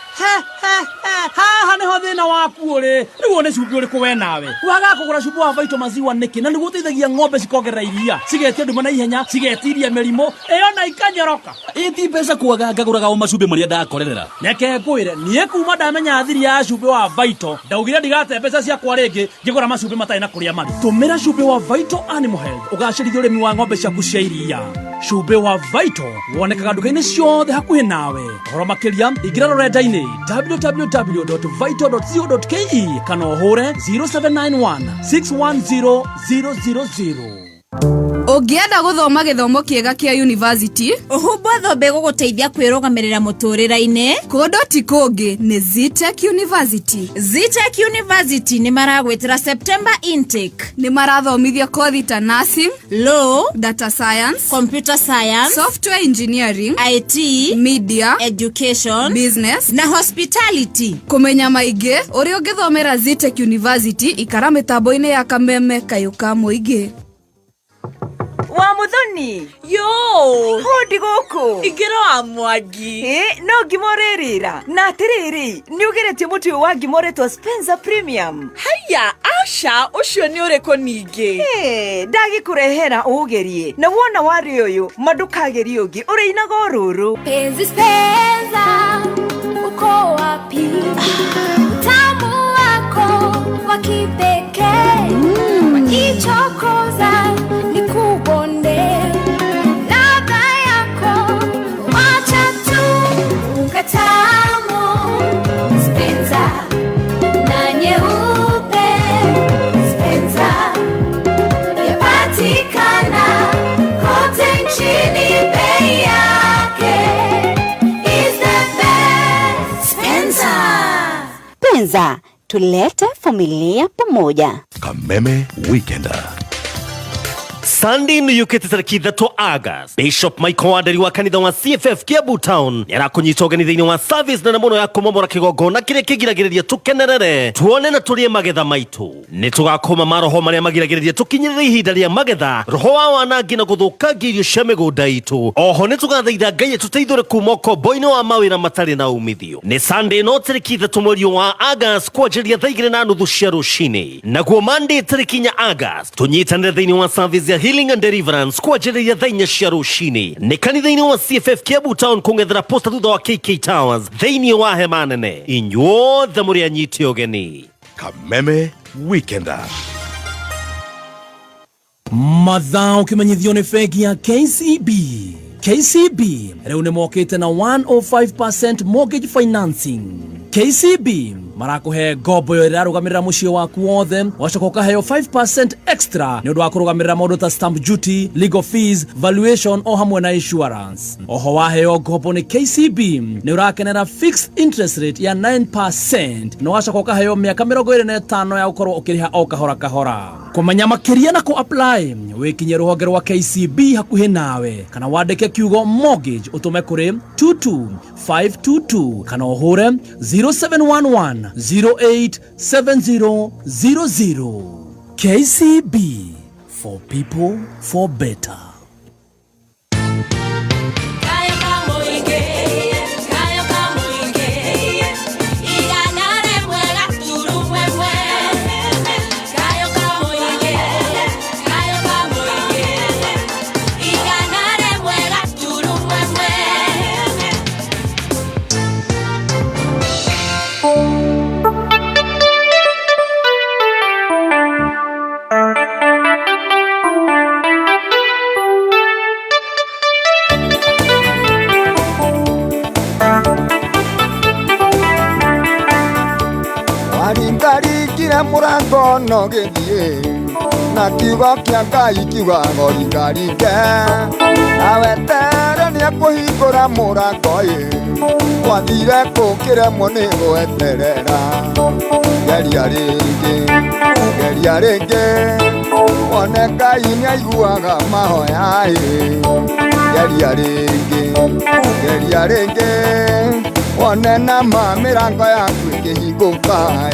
he, he, haha nĩho thĩna waku ũrĩ. Rĩu one cumbĩ ũrĩkũ we nawe wagaga kũgũra cumbĩ wa Vital Maziwa nĩkĩ? Na nĩguo ũteithagia ng'ombe cikongerera iria, cigetia nduma na ihenya, cigetiria mĩrimũ ĩyo na ikanyoroka. Ĩ ti mbeca kwaga, ngagũraga o macumbĩ marĩa ndakorerera. Reke ngwĩre, niĩ kuma ndamenya thiri ya cumbĩ wa Vital, ndaugire ndigate mbeca ciakwa rĩngĩ ngĩgũra macumbĩ matarĩ na kũrĩa marĩ. Tũmĩra cumbĩ wa Vital Animal Health ũgacĩrithia ũrĩmi wa ng'ombe ciaku cia iria. Cumbĩ wa Vital wonekaga nduka-inĩ ciothe hakuhĩ nawe. Ũhoro makĩria, ingĩra rũrenda-inĩ www.vital.co.ke kana ũhũre 0791 610 000. Ũngĩenda gũthoma gĩthomo kĩega kĩa university, ũhumbwo thũmbĩ gũgũteithia kwĩrũgamĩrĩra mũtũrĩre-inĩ. Kũndũ ti kũngĩ, nĩ Zetech University. Zetech University nĩ maragwĩtĩra September intake. Nĩ marathomithia kothi ta nursing, law, data science, computer science, software engineering, IT, media, education, business na hospitality. Kũmenya maingĩ ũrĩa ũngĩthomera Zetech University, ikara mĩtambo-inĩ ya kameme kayũ ka mũingĩ. Wa Muthoni. Yo. Hũndi gũkũ. Ingĩra wa Mwangi. Ĩ no ngima ũrĩrĩra na atĩrĩrĩ, nĩ ũgeretie mũtu ũyũ wa ngima ũretwo Spencer Premium? Haya, aca, ũcio nĩ ũrĩkũ ningĩ? Ĩ, ndagĩkũrehera ũgerie, na wona warĩ ũyũ ma ndũkagerie ũngĩ, ũrĩinaga o rũrũ. Penzi Spencer, uko wapi? Utamu wako wa kipekee wakichokoza nikubonde, ladha yako wacha tu ukatamu. Spencer na nyeupe, Spencer yapatikana kote nchini, bei yake is the best. Spencer. Penza, tulete familia pamoja. Kameme Weekender. Sunday nĩ yũkĩte tarĩki 3 August. Bishop Michael Wanderi wa kanitha wa CFF Kiambu Town nĩarakũnyita ũgeni thĩinĩ wa service nene mũno ya kũmomora kĩgongona kĩrĩa kĩgiragĩrĩria tũkenerere, tuone na tũrĩe magetha maitũ. Nĩ tũgakũma maroho marĩa magiragĩrĩria tũkinyĩrĩre ihinda rĩa magetha, roho wa wanangi na gũthũkangia irio cia mĩgũnda itũ. Oho nĩ tũgathaitha Ngai atũteithũre kuma ũkombo-inĩ wa mawĩra matarĩ na umithio. Nĩ Sunday no tarĩki 3 mweri wa August kwanjĩrĩria thaa 2:30 cia rũcinĩ. Naguo Monday tarĩki 4 August tũnyitanĩre thĩinĩ wa service ya Healing and Deliverance kwanjĩrĩria thaa 4 cia rũcinĩ. Nĩ kanitha-inĩ wa CFF Kiambu Town kũng'ethera posta thutha wa KK Towers thĩinĩ wa hema nene. Inyuothe mũrĩ anyite ũgeni. Kameme Weekender. Mathaa ũkĩmenyithio nĩ bengi ya KCB. KCB rĩu nĩ mokĩte na 105% mortgage financing. KCB marakũhe ngombo ĩyo ĩrarũgamĩrĩra mũciĩ waku wothe, wacoka ũkaheo 5% extra nĩ ũndũ wa kũrũgamĩrĩra maũndũ ta stamp duty, legal fees, valuation o hamwe na insurance. Oho waheo ngombo nĩ KCB nĩ ũrakenera fixed interest rate ya 9% na wacoka ũkaheo mĩaka 25 ya gũkorwo ũkĩrĩha o kahora kahora. Kũmenya makĩria na kũ apply wĩkinye rũhonge rwa KCB hakuhĩ nawe kana wandĩke kiugo mortgage ũtũme kũrĩ 22522 kana ũhũre 0711 087000. KCB, for people, for better. Waringaringire mũrango no gĩthiĩ na kiugo kĩa Ngai kiugaga ũringaringe na wetere nĩekũhingũra mũrango ĩ wathire kũkĩremwo nĩ gweterera. Geria rĩngĩ, geria rĩngĩ, wone Ngai nĩaiguaga mahoya ĩ. Geria rĩngĩ, geria rĩngĩ, wone nama mĩrango yaku ĩkĩhingũka ĩ.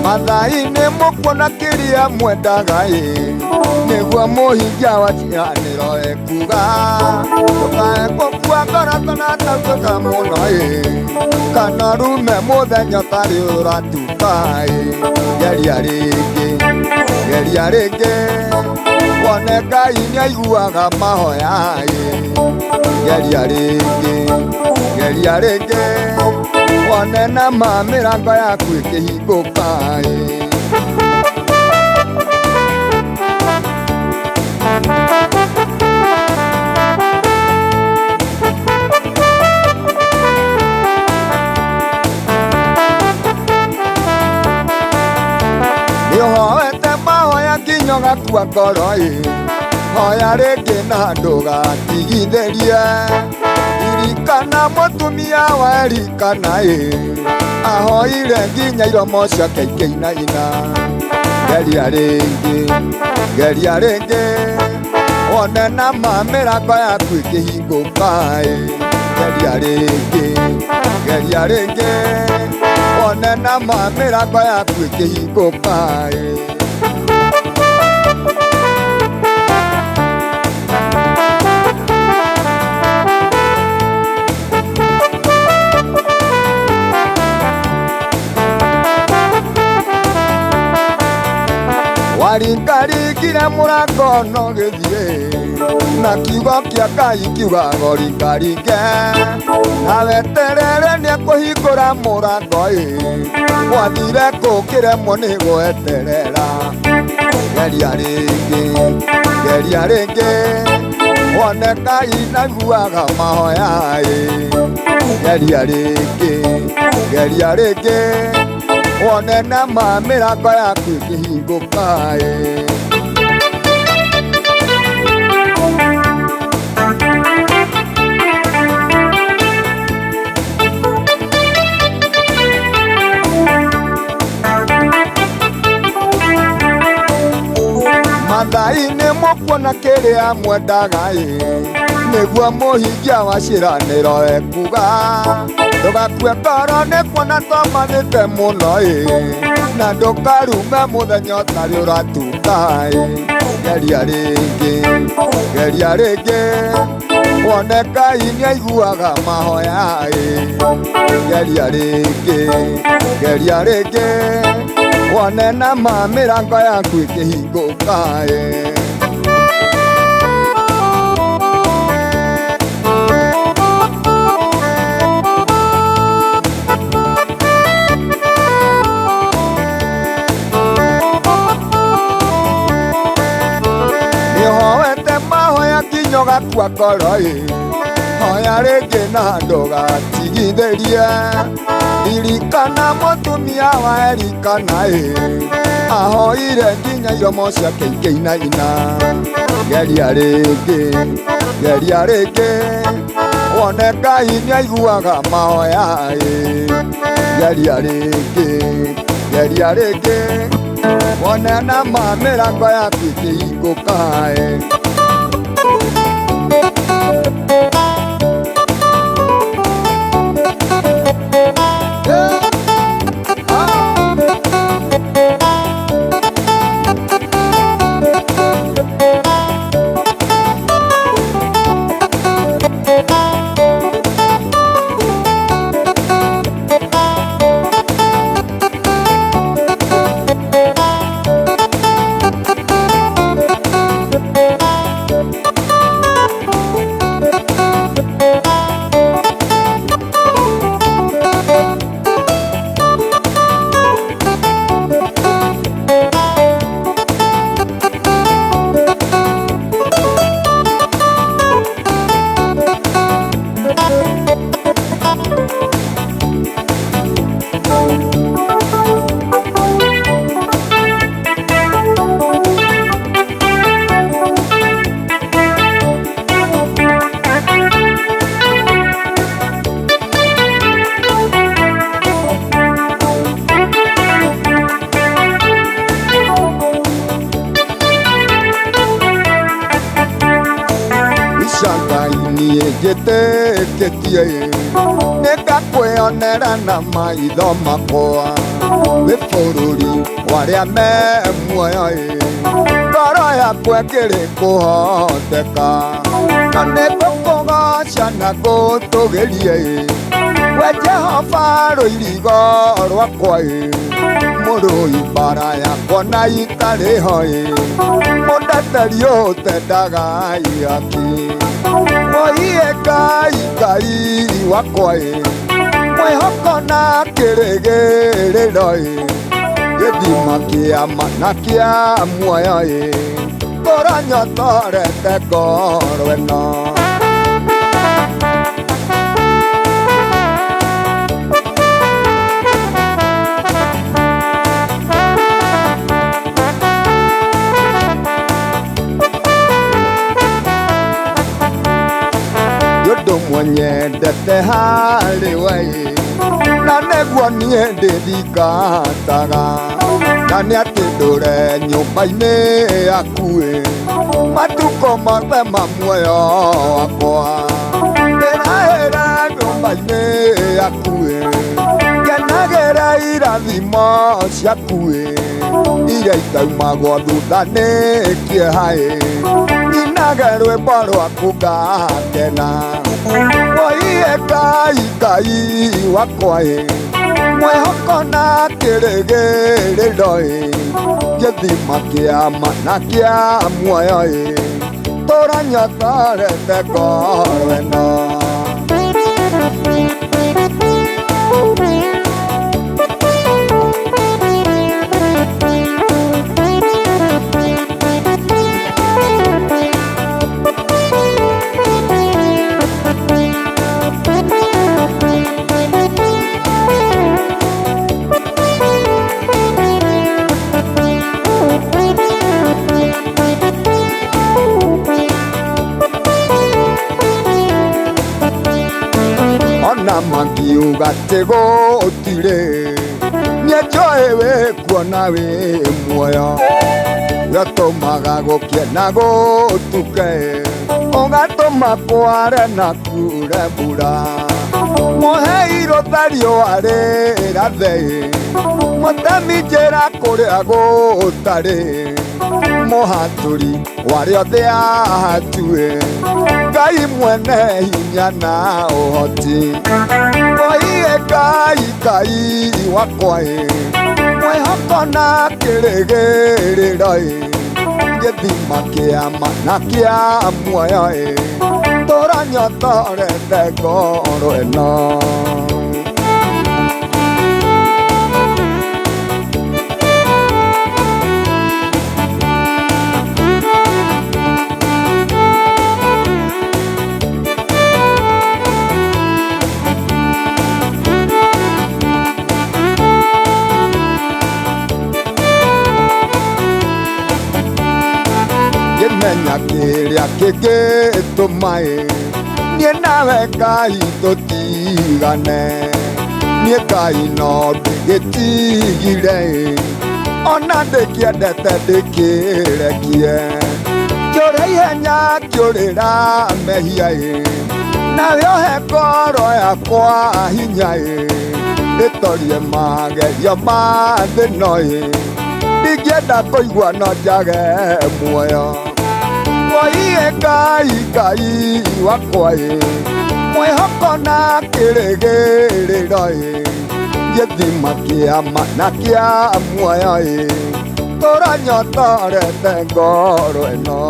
Mathaa-inĩ mũkuona kĩrĩa mwendaga ĩ nĩguo mũhingia wa ciĩranĩro ekuga ndũkae gũkua ngoro tũnatatuĩka mũno ĩ kana rume mũthenya ũtarĩ ũratuka ĩ. Geria rĩngĩ, geria rĩngĩ, wone Ngai nĩaiguaga mahoya ĩ. Geria rĩngĩ, geria rĩngĩ, wone nama mĩrango yaku ĩkĩhingũka ĩ. Nĩũhoete mahoya nginya ũgakua ngoro ĩ hoya rĩngĩ na ndũgatigithĩrie. Ririkana mũtumia wa Elikana ĩ ahoire nginya iromo ciake ikĩinaina. Geria rĩngĩ, geria rĩngĩ, wone nama mĩrango yaku ĩkĩhingũka ĩ. Geria rĩngĩ, geria rĩngĩ, wone nama mĩrango yaku ĩkĩhingũka ĩ. Waringaringire mũrango no gĩthiĩ na kiugo kĩa Ngai kiugaga ũringaringe na weterere nĩekũhingũra mũrango ĩ wathire kũkĩremwo nĩ gweterera. Geria rĩngĩ, geria rĩngĩ, wone Ngai nĩaiguaga mahoya ĩ. Geria rĩngĩ, geria rĩngĩ, wone nama mĩrango yaku ĩkĩhingũka ĩ. Nĩmũkuona kĩrĩa mwendaga ĩ nĩguo mũhingia wa ciĩranĩro ekuga ndũgakue ngoro nĩ kuona twamanĩte mũno ĩ na ndũkarume mũthenya ũtarĩ ũratuka ĩ geria rĩngĩ geria rĩngĩ wone Ngai nĩaiguaga mahoya ĩ geria rĩngĩ geria rĩngĩ wone na ma mĩrango yaku ĩkĩhingũka ĩ. Nĩhoete mahoya nginya ũgakua ngoro ĩ hoya rĩngĩ na ndũgatigithĩrie ririkana mũtumia wa Elikana ĩ ahoire nginya iromo ciake ikĩinaina geria rĩngĩ geria rĩngĩ wone Ngai nĩaiguaga mahoya ĩ geria rĩngĩ geria rĩngĩ wone na ma mĩrango yaku ĩkĩhingũka ĩ. Njĩtĩkĩtie nĩngakwĩonera na maitho makwa wĩ bũrũri wa arĩa me muoyo ĩ ngoro yakwa ĩkĩrĩ kũhoteka na nĩngũkũgoca na ngũtũgĩrie ĩ we Jehova rũirigo rwakwa ĩ mũrũi mbara yakwa na itarĩ ho ĩ mũndeteri ũtendaga ihaki oiye Ngai Ngai wakwa ĩ mwĩhoko na kĩrĩgĩrĩro ĩ gĩthima kĩa ma na kĩa muoyo ĩ kũranyotorete ngoro ĩno. Ũndũ nyendete harĩ we na nĩguo niĩ ndĩthingataga na nĩ atĩ ndũre nyũmba-inĩ yaku ĩ matukũ mothe ma muoyo wakwa ndĩrahĩra nyũmba-inĩ yaku ĩ ngenagĩra irathimo ciaku ĩ iria itaumagwo thutha nĩ kĩeha ĩ nyinage rwĩmbo rwaku ngakena oiye Ngai Ngai wakwa ĩ mwĩhoko na kĩrĩgĩrĩro ĩ gĩthima kĩa ma na kĩa muoyo ĩ tũranyotorete ngoro ĩno. Ona mangiuga atĩ gũtirĩ nĩnjũĩ wĩ kuona wĩ muoyo. Gatũmaga gũkĩe na gũtuke, ũgatũma kware na kure mbura. Mũheirwo ta riũa rĩrathe, mũtemi njĩra kũrĩa gũtarĩ. Mũhatũri warĩa othe ahatue, Ngai mwene hinya na ũhoti. Oiye Ngai, Ngai wakwa ĩ, mwĩhoko na kĩrĩgĩrĩro ĩ, gĩthima kĩa ma na kĩa muoyo ĩ, tũranyotorete ngoro ĩno. Ngĩmenya kĩrĩa kĩngĩtũma ĩ, niĩ nawe Ngai tũtigane. Niĩ Ngai no ndĩgĩtigire ĩ, ona ndĩkĩendete ndĩkĩrekie. Kĩũra ihenya kĩũrĩra mehia ĩ, nawe ũhe ngoro yakwa hinya ĩ, ndĩtorie magerio ma thĩ ĩno ĩ, ndingĩenda kũigua no njage muoyo. Oiye Ngai, Ngai wakwa ĩ, mwĩhoko na kĩrĩgĩrĩro ĩ, gĩthima kĩa ma na kĩa muoyo ĩ, tũranyotorete ngoro ĩno.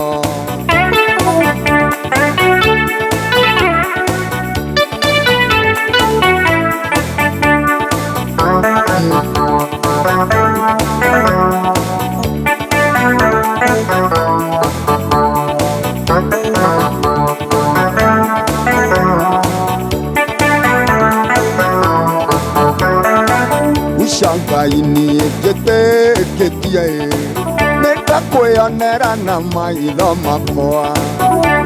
Ngai niĩ njĩtĩkĩtie ĩ, nĩndakwĩonera na maitho makwa.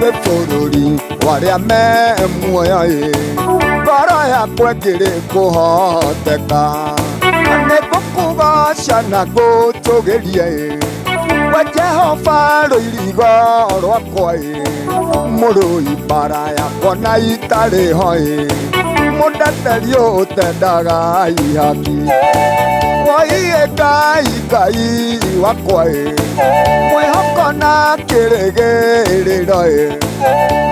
Thĩ bũrũri wa arĩa me muoyo ĩ, ngoro yakwa ĩngĩrĩ kũhoteka. Nĩngũkũgoca na ngũtũgĩrie ĩ, we Jehova rũirigo rwakwa ĩ, mũrũi mbara yakwa na itarĩ ho ĩ, mũndeteri ũtendaga ihaki. Oiye Ngai, Ngai wakwa ĩ, mwĩhoko na kĩrĩgĩrĩro ĩ,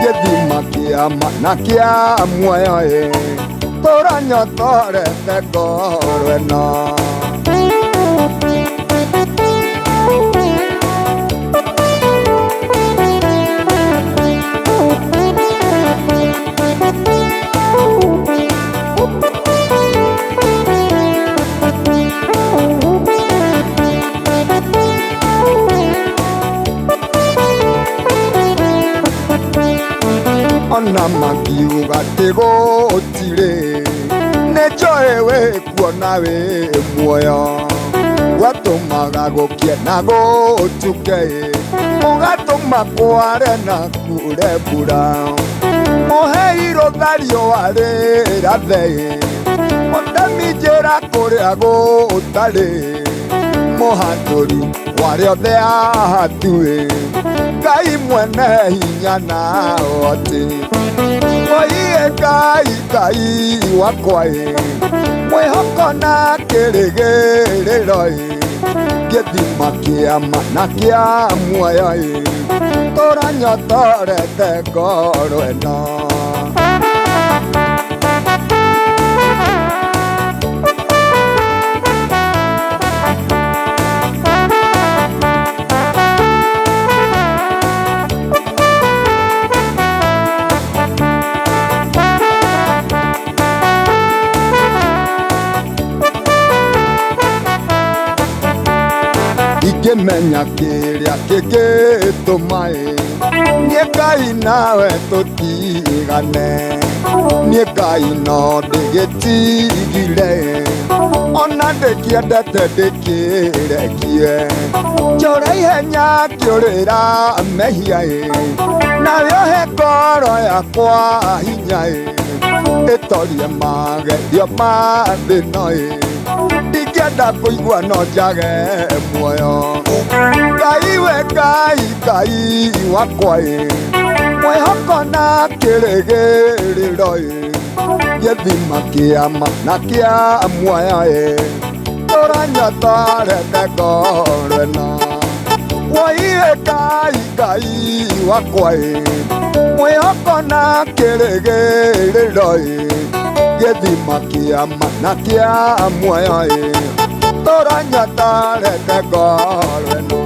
gĩthima kĩa ma na kĩa muoyo ĩ, tũranyotorete ngoro ĩno. Ona makiuga atĩ gũtirĩ, nĩnjũĩ wĩ kuona wĩ muoyo. Watũmaga gũkĩe na gũtuke ĩ, ũgatũma kware na kure mbura. Mũheirwo ta riũa rĩrathe ĩ, mũtemi njĩra kũrĩa gũtarĩ. Mũhatũri warĩa othe ahatue, Ngai mwene hinya na ũhoti. Oiye Ngai, Ngai wakwa ĩ, mwĩhoko na kĩrĩgĩrĩro ĩ, gĩthima kĩa ma na kĩa muoyo ĩ, tũranyotorete ngoro ĩno. Ingĩmenya kĩrĩa kĩngĩtũma ĩ, niĩ Ngai nawe tũtigane. Niĩ Ngai no ndĩgĩtigire ĩ, ona ndĩkĩendete ndĩkĩrekie. Njũra ihenya ngĩũrĩra mehia ĩ, nawe ũhe ngoro yakwa hinya ĩ, ĩtorie magerio ma thĩ ĩno ĩ, ndingĩenda Ingĩenda kũigua no njage muoyo. Ngai we Ngai Ngai wakwa ĩ, mwĩhoko na kĩrĩgĩrĩro ĩ, gĩthima kĩa ma na kĩa muoyo ĩ, tũranyota reke ngorwo ĩno. Woi Ngai Ngai wakwa ĩ, mwĩhoko na kĩrĩgĩrĩro ĩ, gĩthima kĩa ma na kĩa muoyo ĩ, tũranyota reke ngorwo ĩno.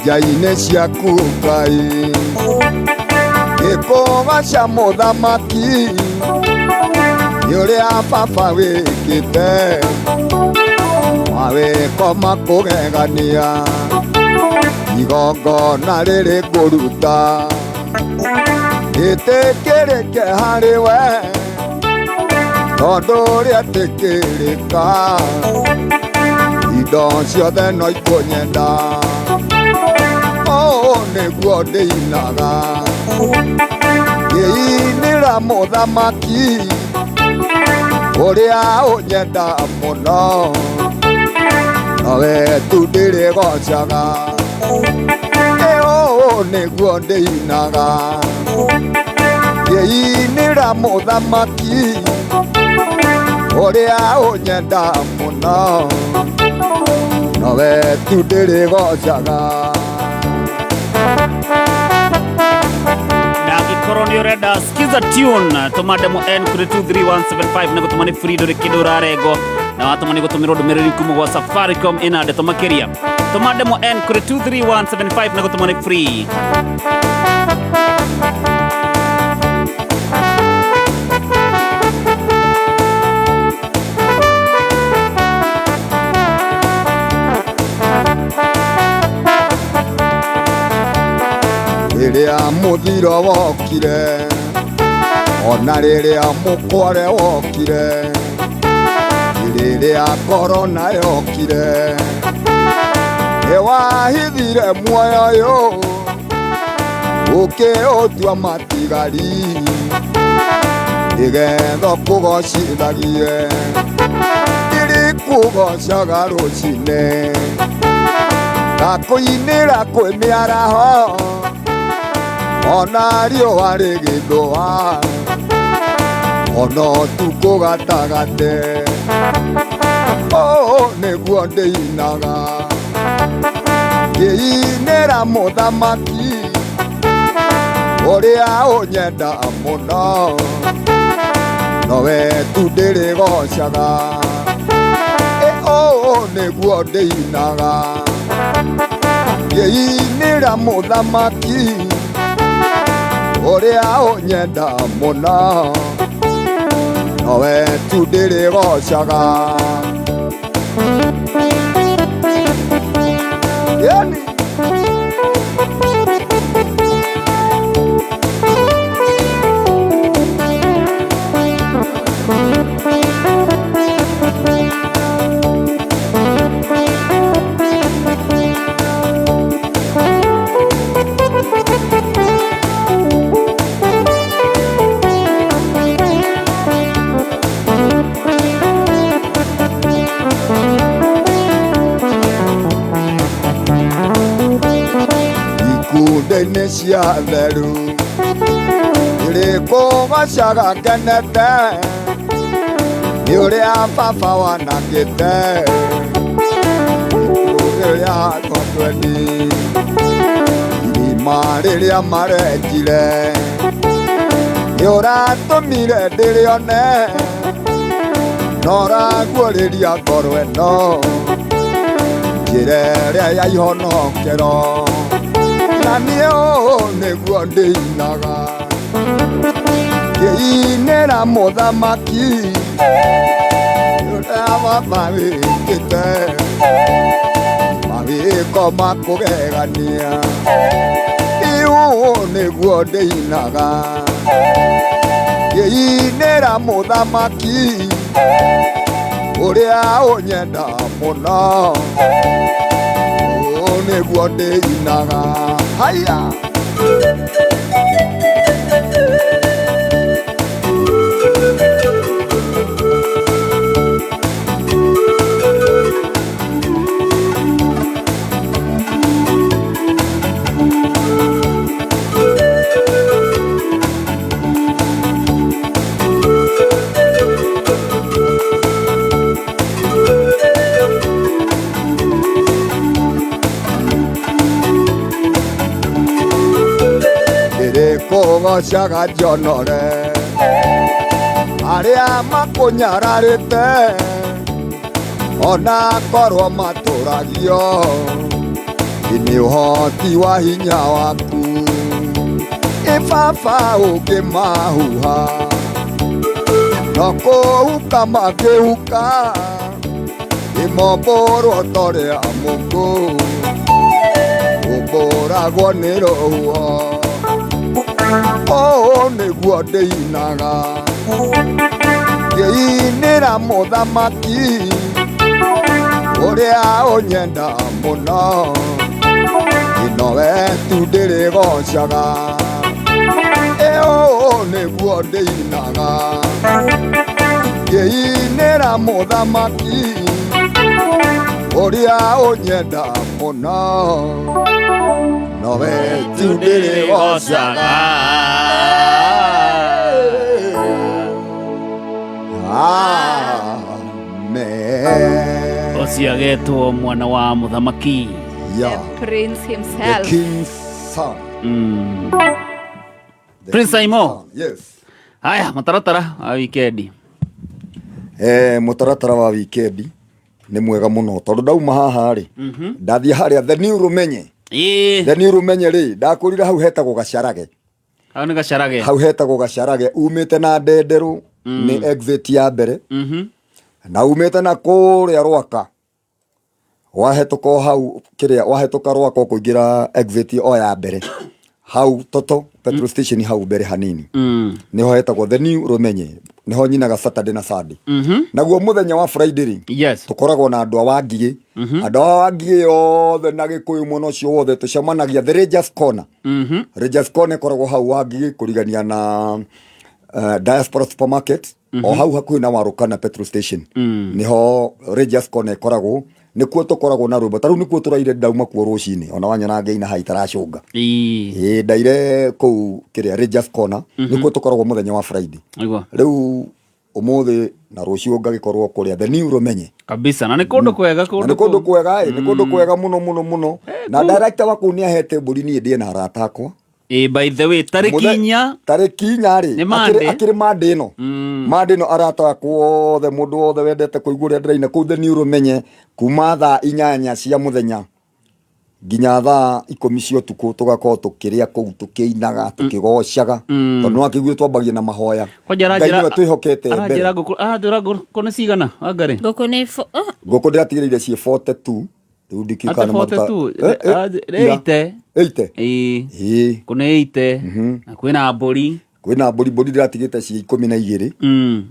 Nja-inĩ ciaku Ngai, gĩkũga cia mũthamaki, nĩ ũrĩa baba wĩkĩte, mawĩko makũgegania, igongona rĩrĩ ngũruta, rĩtĩkĩrĩke harĩ we, tondũ rĩetĩkĩrĩka, indo ciothe no ikũnyenda. Ũũ nĩguo ndĩinaga, ngĩinĩra mũthamaki, ũrĩa ũnyenda mũno, nowe tu ndĩrĩgocaga. Ũũ nĩguo ndĩinaga, ngĩinĩra mũthamaki, ũrĩa ũnyenda mũno, nowe tu ndĩrĩgocaga. Angĩkorwo nĩ ũrenda skiza tune, tũma ndemwa N kũrĩ 23175 na gũtũma nĩ free, ndũrĩ kĩndũ ũrarengo, na watũma nĩ gũtũmĩrwo ndũmĩrĩri kuma gwa Safaricom ĩna ndeto makĩria. Tũma ndemwa N kũrĩ 23175 na gũtũma nĩ free. Rĩrĩa mũthiro wokire, ona rĩrĩa mũkware wokire, rĩrĩa korona yokire, nĩwahithire muoyo ũyũ, ũkĩũtua matigari, nĩgetha ũkũgocithagie, ndĩrĩkũgocaga rũcinĩ, ngakũinĩra kwĩ mĩaraho, ona riũa rĩgĩthũa, ona ũtukũ gatagatĩ. Ũũ nĩguo ndĩinaga, ngĩinĩra mũthamaki, ũrĩa ũnyenda mũno, nowe tu ndĩrĩgocaga. Ũũ nĩguo ndĩinaga, ngĩinĩra mũthamaki, ũrĩa ũnyenda mũno, nowe tu ndĩrĩgocaga. Yani. irĩndĩ-inĩ cia theru irĩkũgocaga ngenete nĩ ũrĩa baba wanangĩte rĩrĩa kotweni irima rĩrĩa marenjire nĩ ũratũmire ndĩrĩone na ũraguũrĩria ngoro ĩno njĩra ĩrĩa ya ihonokero na niĩ ũũ nĩguo ndĩinaga ngĩinĩra mũthamaki ũrĩa baba wĩkĩte mawĩko ma kũgegania ũũ nĩguo ndĩinaga ngĩinĩra mũthamaki ũrĩa ũnyenda mũno ũũ nĩguo ndĩinaga haya. Ndĩrĩkũgocaga njonore arĩa makũnyararĩte ona korwo matũragio nĩ ũhoti wa hinya waku ĩ baba ũngĩmahuha no kũhuka mangĩhuka ĩmombũrwo torĩa mũkũ ũmbũragwo nĩ rũhuho ũũ nĩguo ndĩinaga ngĩinĩra mũthamaki ũrĩa ũnyenda mũno ĩnowe tu ndĩrĩgocaga ĩ ũũ nĩguo ndĩinaga ngĩinĩra mũthamaki ũrĩa ũnyenda mũno nowe tu ndĩrĩgocaga. Amen. Ũcio agetwo mwana wa mũthamaki. Yeah. The prince himself. The king's son. Prince Aimo. Yes. Haya, mũtaratara wa wikendi. Mũtaratara wa wikendi nĩ mwega mũno tondũ ndauma haha rĩ ndathiĩ harĩa The New Rumenye. The New Rumenye rĩ ndakũrire hau hetagwo Gacarage. Hau nĩ Gacarage. Hau hetagwo Gacarage umĩte na Ndenderũ nĩ exit ya mbere na umĩte na kũrĩa Rwaka wahetũka o hau kĩrĩa wahetũka Rwaka ũkũingĩra exit o ya mbere hau Toto petrol station hau mbere hanini niho hetagwo The New Rumenye niho nyinaga Saturday na Sunday. Naguo muthenya wa Friday rĩ yes tukoragwo na andũ a Wangigĩ andũ a Wangigĩ othe na Gĩkũyũ mwena ũcio wothe tũcemanagia The Rangers Corner. Rangers Corner ĩkoragwo hau Wangigĩ kũrigania na Diaspora Supermarket o hau hakuhĩ na Warũkana petrol station niho Rangers Corner ĩkoragwo nĩkuo tũkoragwo na rwĩmbo ta rĩu nĩkuo tũraire ndauma kuo rũcinĩ ona wanyona ngĩina haha itaracũnga ĩĩ ndaire kũu kĩrĩa Rangers Corner nĩkuo tũkoragwo mũthenya wa Friday rĩu ũmũthĩ na rũciũ ngagĩkorwo kũrĩa The New Rumenye kabisa na nĩ kũndũ kwega na nĩ kũndũ kwega ĩ nĩ kũndũ kwega mũno mũno mũno na director wa kũu nĩ ahete mbũri niĩ ndĩe na arata akwa. Ĩ by the way tarĩki inya tarĩki inya rĩ Nĩ Monday. akĩrĩ Monday ĩno Monday ĩno arata akwa othe mũndũ wothe wendete kũigua ũrĩa ndĩraina kũu The New Rumenye kuma thaa 8 cia mũthenya nginya thaa 10 cia ũtukũ tũgakorwo tũkĩrĩa kũu tũkĩinaga tũkĩgocaga tondũ nĩwakĩiguire twambagia na mahoya. Kwanja Ngai aranjĩra nĩwe twĩhokete mbere. aranjĩra ngũkũ aranjĩra ngũkũ nĩ cigana Wangarĩ? Ngũkũ nĩ Ngũkũ ndĩratigĩrĩire ciĩ 42 rĩu ndikĩũĩ Ate kana nĩ maruta 42 ĩite ĩite ĩĩ kũnĩ ĩite na kwĩna mbũri kwĩna mbũri mbũri ndĩratigĩte ciĩ 12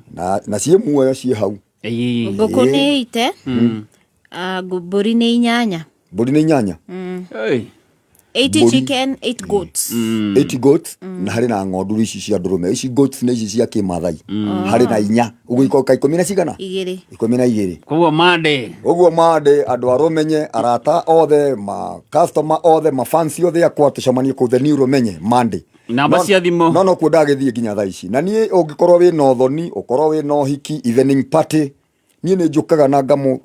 na ciĩ muoyo ciĩ hau. Ngũkũ nĩ ĩite mbũri nĩ 8. Mbũri nĩ 8. 80 Mbũri. chicken, 8 goats. 80 goats na harĩ na ng'ondu ici cia ndũrũme. Ici goats nĩ ici cia kĩmathai. Harĩ na inya ũguo ikoka ikũmi na cigana? Igĩrĩ. 12. Koguo mande. Ũguo mande andũ a Rũmenye, arata othe, ma customer othe, ma fans othe akwa, tũcemanie kũu The New Rũmenye Monday. Namba cia thimũ. No kuo ndagĩthiĩ nginya thaa ici. Na niĩ ũngĩkorwo wĩ na ũthoni, ũkorwo wĩ na ũhiki, evening party, niĩ nĩ njũkaga na ngamũ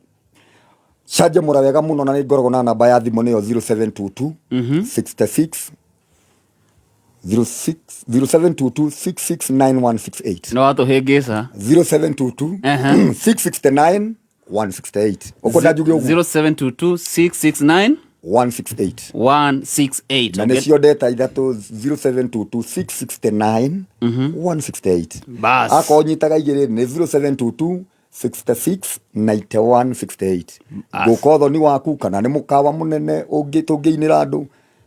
canjamũra wega mũno, na nĩ ngoragwo na namba ya thimũ nĩyo 0722 66 06 0722 669168. No watũhĩngĩca. 0722 669 168. Ũkwenda njuge ũguo? 0722 669 168. 168. Na nĩcio ndeta ithatũ, 0722 669 168. Bas. Akorwo nyitaga igĩrĩ nĩ 0722 66 91 68. Bas. Ngũka ũthoni waku, kana nĩ mũkawa mũnene ũngĩ tũngĩinĩra andũ,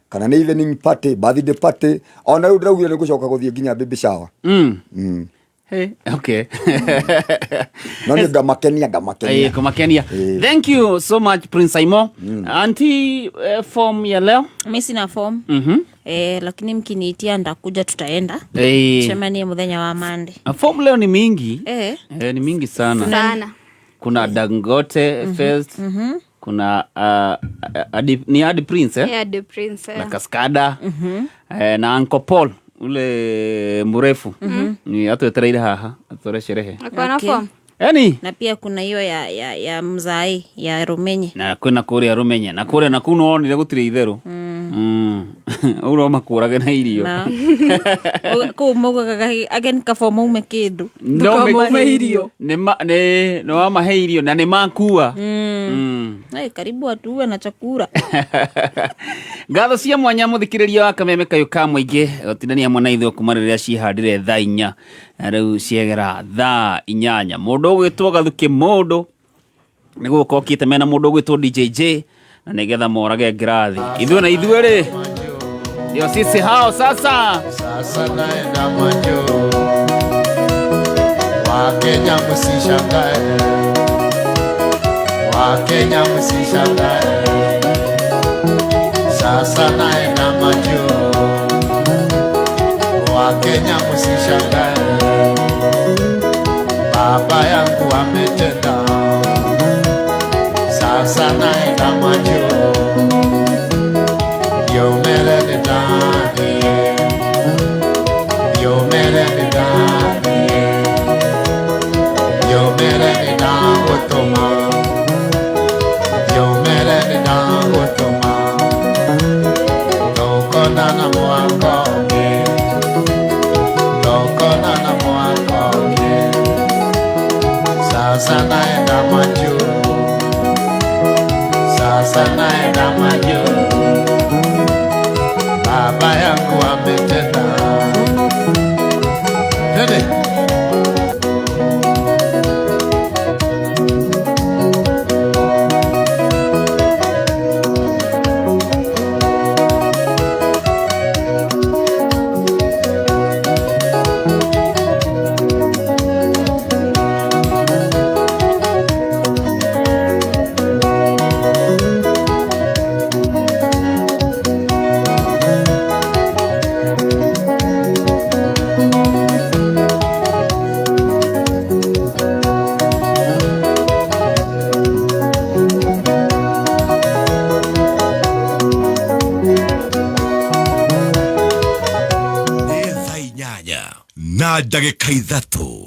kana nĩ evening party, birthday party. Ona rĩu ndĩraugire nĩ ngũcoka gũthiĩ nginya baby shower. Hey, okay. No nĩ ngamakenia, ngamakenia. Eh, kumakenia. Thank you so much, Prince Aimo. Auntie, form ya leo? Mi sina form. Lakini mkiniitia ndakuja, tutaenda. Tucemanie muthenya wa Monday. Form leo ni mingi. Ni mingi sana. Sana. Kuna Dangote Fest, kuna ni Adi Prince, eh? Yeah, the Prince, Na Kaskada, na Uncle Paul ule mrefu. Ni atwetereire haha atware sherehe. Ako na form? Yani Na pia kuna hiyo ya mzai ya Rumenye. Na kwina kuria Rumenye na kuria na kuu nĩwonire gũtirĩ itherũ. Ũguo no makũrage na irio. Na kũu maugaga ageni kaba maume kĩndũ. No nĩ wamahe irio na nĩ makua. Ai, karibu watu na chakula. Ngatho cia mwanya mũthikĩrĩria wa kameme kayũ ka mũingĩ gũtindania hamwe na ithuĩ kuma rĩrĩa cihandire thaa 4 na rĩu ciegera thaa 8. Mũndũ ũgwĩtwo Gathukĩ mũndũ nĩ gũka okĩte mena mũndũ ũgwĩtwo DJJ na nĩgetha morage ngirathi. Ithuĩ na ithuĩ rĩ ndio sisi hao sasa. Sasa naenda majo, Wakenya msishangae, Wakenya msishangae. Sasa naenda majo, Wakenya msishangae. Baba yangu ametenda, sasa naenda majo, yomere ni ndani, yomere ni ndani, yomere ni ndagũtũma, yomere ni ndagũtũma, tũkonana mwaka ũngĩ, tũkonana mwaka ũngĩ. Sasa naenda majuu, sasa naenda majuu, baba yangu ametenda. Twende. Nĩ thaa 8 na ndagĩka 3.